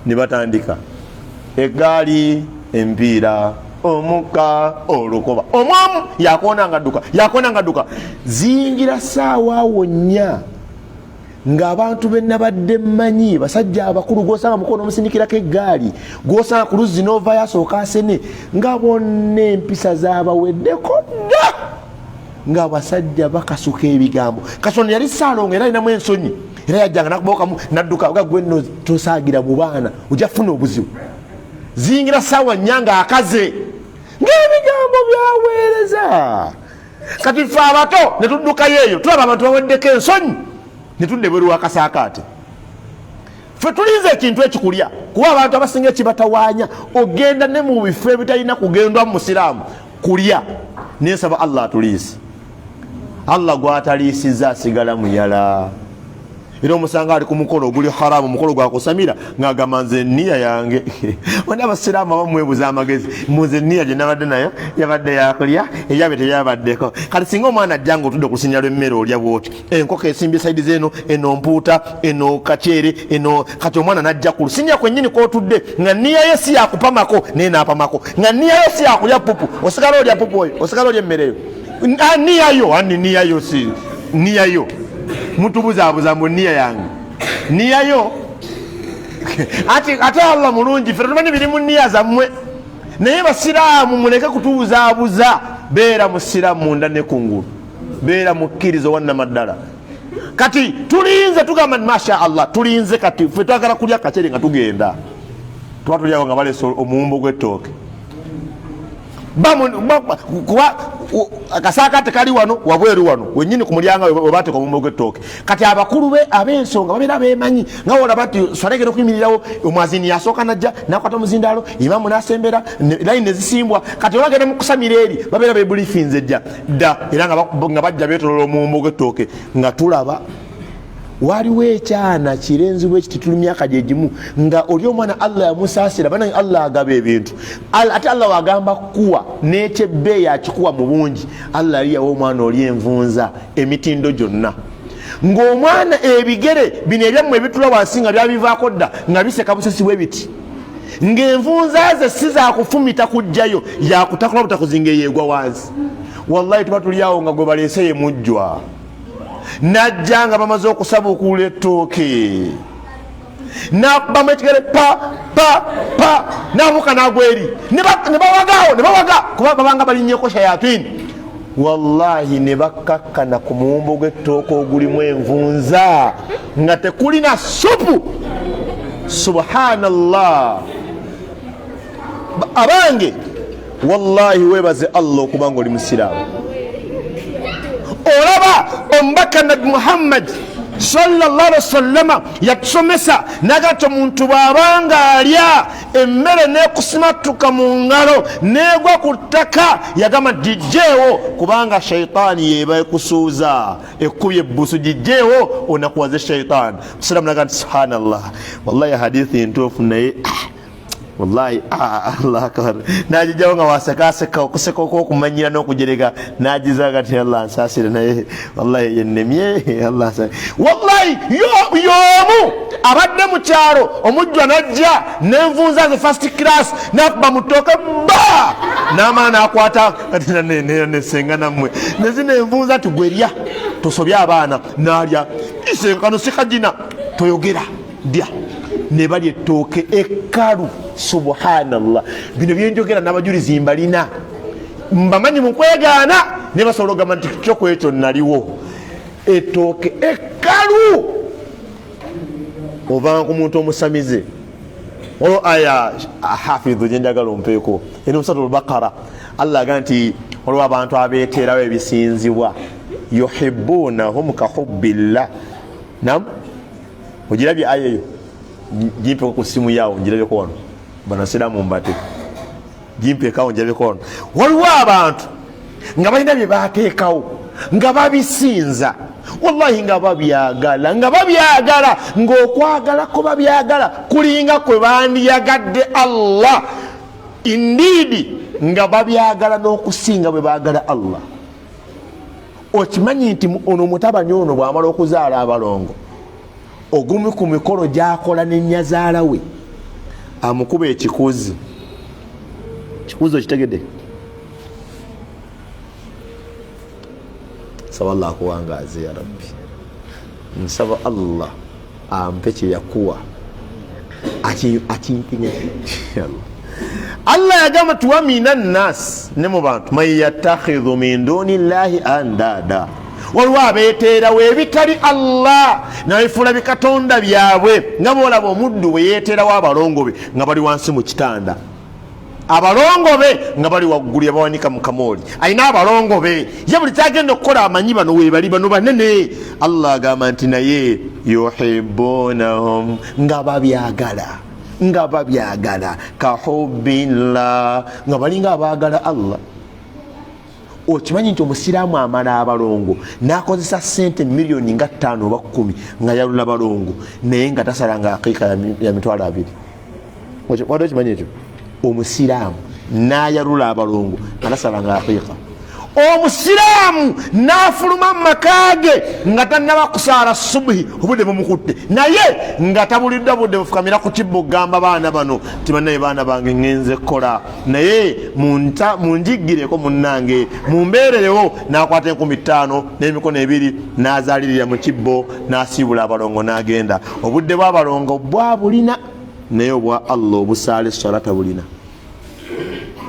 ne batandika eggaali, empiira, omukka, olukoba, omwamu yakoona nga dduka, yakoona nga dduka. Ziyingira saawa awo 4 ng'abantu be nabadde mmanyi, basajja abakulu gwosanga mukono omusindikirako eggaali, gwosanga ku luzzi n'ovayo asooka asene, nga bonna empisa zaabaweddeko dda, ng'abasajja bakasuka ebigambo. Kasono yali saalongo era alinamu ensonyi, era yajjanga nakubawo kamu nadduka, ga gwe nno tosaagira mu baana, ojja kufuna obuzibu. Ziyingira saawa 4 ng'akaze, ng'ebigambo byaweereza. Kati ffe abato ne tuddukayo eyo, tulaba abantu baweddeko ensonyi, ne tudda ebweru w'akasaakaate. Ffe tulinze ekintu ekikulya, kuba abantu abasinga ekibatawaanya ogenda ne mu bifo ebitalina kugendwa mu musiraamu kulya. Nensaba Allah atuliise. Allah gwataliisizza asigala muyala. Era omusanga ali ku mukolo oguli haramu, omukolo gwakusamira, ng'agamba nze niya yange. Wena abasiraamu abamu mwebuza amagezi, muze niya gye nabadde nayo yabadde yakulya, ebyabe tebyabaddeko. Kati singa omwana ajja nga otudde ku lusinya lw'emmere olya bwoti, enkoko esimbye saidi zeno, eno mpuuta, eno kaceere, eno. Kati omwana najja ku lusinya kwennyini kwotudde, nga niya ye si yakupamako, naye naapamako, nga niya ye si yakulya pupu, osigala olya pupu oyo, osigala olya emmere eyo. Niyayo ani niyayo si niyayo, mutubuzaabuza mbu niya yange niyayo. Ate Allah mulungi, ffe tetumanyi biri mu niya zammwe, naye basiraamu muleke kutubuzaabuza. Beera musiraamu munda ne kungulu, beera mukkiriza owannamaddala. Kati tulinze, tugamba masha Allah, tulinze. Kati ffe twagala kulya kacere nga tugenda, tuba tulyawo nga balese omuwumbo gw'ettooke, kuba akasaaka tekali wano wabweru, wano wenyini ku mulyango webateeka omuwumbo gw'ettooke. Kati abakulu be ab'ensonga babeera bemanyi, nga wolaba nti swala egenda okuyimirirawo, omwazini yasooka najja nakwata omuzindaalo, imamu nasembera, layini nezisimbwa. Kati olagenda mu kusamira eri babeera bebulifinze dda dda, era nga bajja beetolola omuwumbo gw'ettooke. Nga tulaba waliwo ekyana kirenzi bwe kiti, tuli myaka gye gimu, nga oli omwana Allah yamusaasira. Banange, Allah agaba ebintu, ate Allah wagamba kuwa n'ekyebbeeyi akikuwa mu bungi. Allah yali yawa omwana oli envunza emitindo gyonna, ng'omwana ebigere bino ebyammwe ebitula wansi nga byabivaako dda, nga biseka busesi bwe biti, ng'envunza ze si zakufumita kujjayo, yakutakula butakuzi ng'eyeegwa wansi. Wallahi tuba tuli awo nga gwe baleese ye mujjwa, najja nga bamaze okusabukuula ettooke, nakubamu ekigere pa pa pa, nabuuka nagwa eri, ne bawagaawo, ne bawaga, kuba babanga balinyeko shayatini. Wallahi ne bakkakkana ku muwumbo gw'ettooke ogulimu envunza nga tekulina supu. Subhanallah. Abange, wallahi webaze Allah okuba nga oli musiraamu. Olaba omubaka Nabi Muhammad sallallahu alaihi wasallama yatusomesa naga nti omuntu bw'abanga alya emmere n'ekusimattuka mu ngalo n'egwa ku ttaka, yagamba nti gijjeewo, kubanga shaitaani yeba ekusuuza, ekkubye ebbusu, gijjeewo onakuwaze shaitaani. Musiraamu naga nti subhanallah, wallahi hadithi ntuufu, naye wallahi Allah akbar, nagijawo nga wasekaseka okuseka okwokumanyira n'okujerega, nagizaga ti Allah nsaasire, naye wallahi yennemye. Allah wallahi y'omu abadde mu kyalo, omujjwa najja nenvunza ze first class, nakuba mu ttooke ba n'amala nakwata kati nesenga nammwe nezina envunza nti gwerya tosobye abaana, nalya isenga kano sikagina toyogera dya, ne balya ettooke ekkalu. Subhanallah, bino byenjogera n'abajulizi mbalina, mbamanyi mu kwegaana, ne basobola okugamba nti kyo ku ekyo naliwo. Ettooke ekkalu ovanga ku muntu omusamize. Waliwo aya hafidhu gyenjagala ompeeko, eri musatu Lbakara. Allah aga nti waliwo abantu abeteerawo ebisinzibwa, yuhibunahum kahubbillah. Nam ogirabye aya eyo? Gimpeko ku simu yawo njirabeko wano, banasiramu mbate gimpekawo njirabeko wano. Waliwo abantu nga balina bye bateekawo nga babisinza, wallahi nga babyagala, nga babyagala, ng'okwagala ko babyagala kulinga kwe bandiyagadde Allah. Indeed, nga babyagala n'okusinga bwe baagala Allah. Okimanyi nti ono mutabani ono bw'amala okuzaala abalongo, ogumu ku mikolo gy'akola ne nnyazaala we amukuba ekikuzi. Kikuzi okitegedde? Nsaba Allah akuwangaaze ya Rabbi, nsaba Allah ampe kyeyakuwa akimpinye. Allah yagamba nti wa mina nnas, ne mu bantu, man yattakhidhu min duni llahi andada, waliwo abeeteerawo ebitali Allah nabifuula bikatonda byabwe, nga boolaba omuddu bwe yeeteerawo abalongo be nga bali wansi mu kitanda, abalongo be nga bali waggulu yabawanika mu kamooli, alina abalongo be ye buli kyagenda okukola amanyi bano webali, bano banene. Allah agamba nti naye yuhibbunahum, nga babyagala, nga babyagala kahubbillah, nga balinga abaagala Allah. Okimanyi nti omusiraamu amala abalongo n'akozesa sente miliyoni nga 5 oba 10 nga yalula balongo, naye nga tasalanga akiika ya 20,000. Wadde okimanyi ekyo? Omusiraamu n'ayalula abalongo nga tasalanga akiika. Omusiraamu n'afuluma mu maka ge nga tannaba kusaala subuhi, obudde bumukutte, naye nga tabuliddwa budde bufukamira ku kibbo okugamba baana bano nti bannaye baana bange ŋŋenze kukola, naye munjiggireko munnange mumbeererewo. N'akwata 5,000 n'emikono ebiri n'azaalirira mu kibbo n'asiibula abalongo n'agenda. Obudde bw'abalongo bwabulina, naye obwa Allah obusaala esswala tabulina.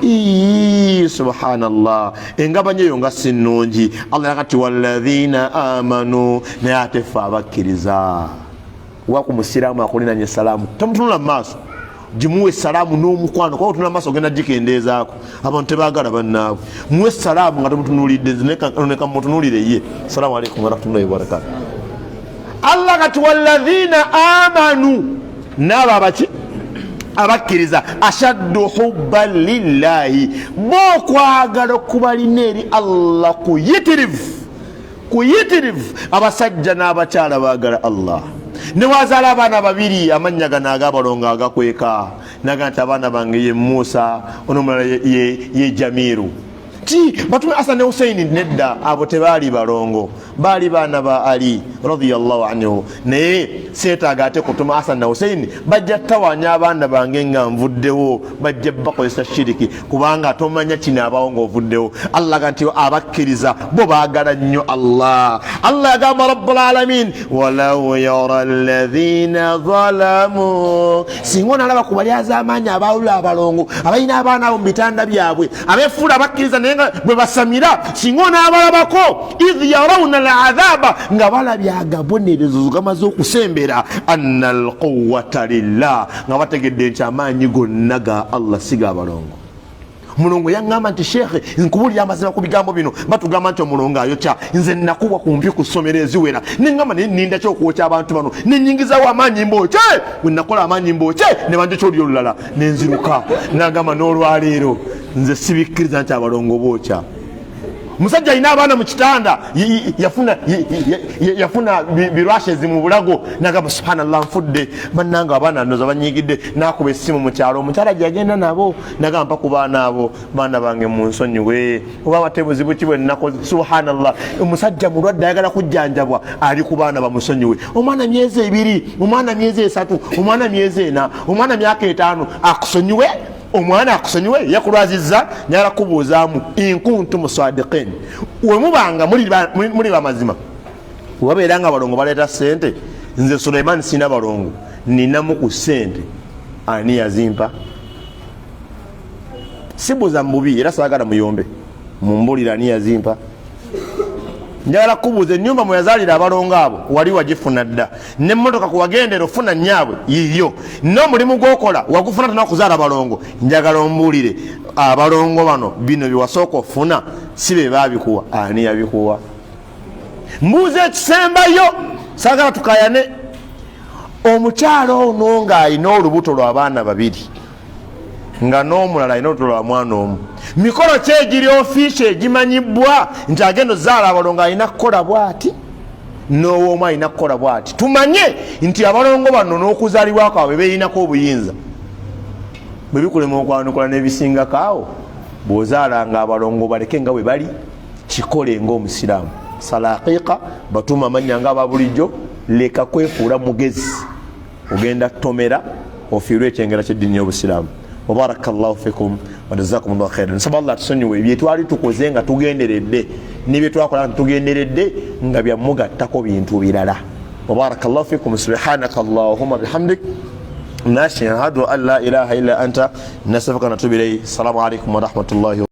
Ii, subhanallah, engabanya eyo nga si nnungi. Allah yakati walladhina amanu, naye ate ffe abakkiriza. Waku musiraamu akulinanye salaamu, tomutunula mu maaso, gimuwe salaamu n'omukwano, kuba otunula mu maaso ogenda gikendeezaako. Abantu tebaagala bannaabwe. Muwe salaamu nga tomutunuulidde, neka mutunuulire ye. Salaamu alaikum warahmatullahi wabarakatu. Allah kati walladhina amanu, n'abo abaki abakkiriza, ashaddu hubban lillahi, bo okwagala okubalina eri Allah kuyitirivu, kuyitirivu. Abasajja n'abakyala baagala Allah. Ne wazaala abaana babiri, amannya gano ag'abalongo agakweka, naga nti abaana bange ye Musa, ono omulala ye Jamiru. Ti batume Hasan ne Huseini nedda, abo tebaali balongo, baali baana ba Ali radiyallahu anhu. Naye seetaaga ate kutuma Hasan na Huseini, bajja tawanya abaana bange nga nvuddewo, bajja bakozesa shiriki, kubanga tomanya kinaabawo ng'ovuddewo. Allah ga nti abakkiriza bo baagala nnyo Allah. Allah yagamba rabbul alamin, walau yara alladhina zalamu, singa onalaba ku bali az'amaanyi abaawula abalongo abalina abaana abo mu bitanda byabwe abeefuula abakkiriza naye nga bwe basamira, singa onaabalabako, idh yarawuna al-adhaba, nga balabye agabonerezo gamaze okusembera, anna alquwata lillah, nga bategedde nti amaanyi gonna ga Allah, si ga balongo. Omulongo yaŋŋamba nti shekhe, nkubulira amazima ku bigambo bino, batugamba nti omulongo ayokya. Nze nakubwa ku mpi ku ssomero eziwera, neŋŋamba naye nninda ki okwokya abantu bano, nenyingizawo amaanyi mbookye. Bwe nakola amaanyi mbookye ne banjokya oli olulala nenziruka. Nagamba n'olwaleero nze sibikkiriza nti abalongo bookya. Omusajja alina abaana mu kitanda, yafuna birwashezi mu bulago, nagamba subhanallah nfudde, bannange abaana ndoza banyigidde. Nakuba essimu mu kyalo, omukyala gyeyagenda nabo, nagamba mpa ku baana abo, baana bange munsonyiwe, oba bate buzibu ki bwe nnakoze. Subhanallah, omusajja mulwadde ayagala kujjanjabwa, ali ku baana bamusonyiwe. Omwana myezi 2, omwana myezi 3, omwana myezi 4, omwana myaka 5, akusonyiwe. Omwana akusonyiwe yakulwazizza. Njagala kubuuzaamu, inkuntu musadiqin, wemubanga muli bamazima, webabeera nga balongo baleeta sente, nze Suleiman sina balongo, ninamu ku sente, ani yazimpa? Sibuuza mu bubi, era saagala muyombe, mumbulire ani yazimpa. Njagala kubuuza, ennyumba mwe yazaalira abalongo abo wali wagifuna dda? N'emmotoka ku wagendera ofuna nnyaabwe yiyo? N'omulimu gw'okola wagufuna tona kuzaala balongo? Njagala ombuulire, abalongo bano bino bye wasooka ofuna si be baabikuwa, ani yabikuwa? Mbuuza ekisembayo, saagala tukayane. Omukyala ono ng'alina olubuto lw'abaana babiri, nga n'omulala alina olubuto lwa mwana omu, mikolo ki egiri ofiisi egimanyibwa nti agenda ozaala abalongo alina kukola bwati, n'owoomu alina kukola bwati? Tumanye nti abalongo bano n'okuzaalibwa kwabwe beeyinako obuyinza. Bwe bikulema okwanukula n'ebisingako awo, bw'ozaalanga abalongo baleke nga bwe bali, kikole ng'omusiraamu. Sala aqiqa, batuuma amannya nga aba bulijjo. Leka kwefuula mugezi, ogenda tomera ofiirwe ekyengera ky'eddiini y'obusiraamu. Wabaraka llahu fikum wajazakum llahu khairan. Nsaba Allah atusonyiwe byetwali tukoze nga tugenderedde nebyetwakola nga tugenderedde nga byamugattako bintu birala. Wabaraka llahu fikum. Subhanaka allahuma bihamdik, nashhadu an la ilaha illa anta, nastaghfiruka wa natubu ilayk. Assalamu alaikum warahmatullahi.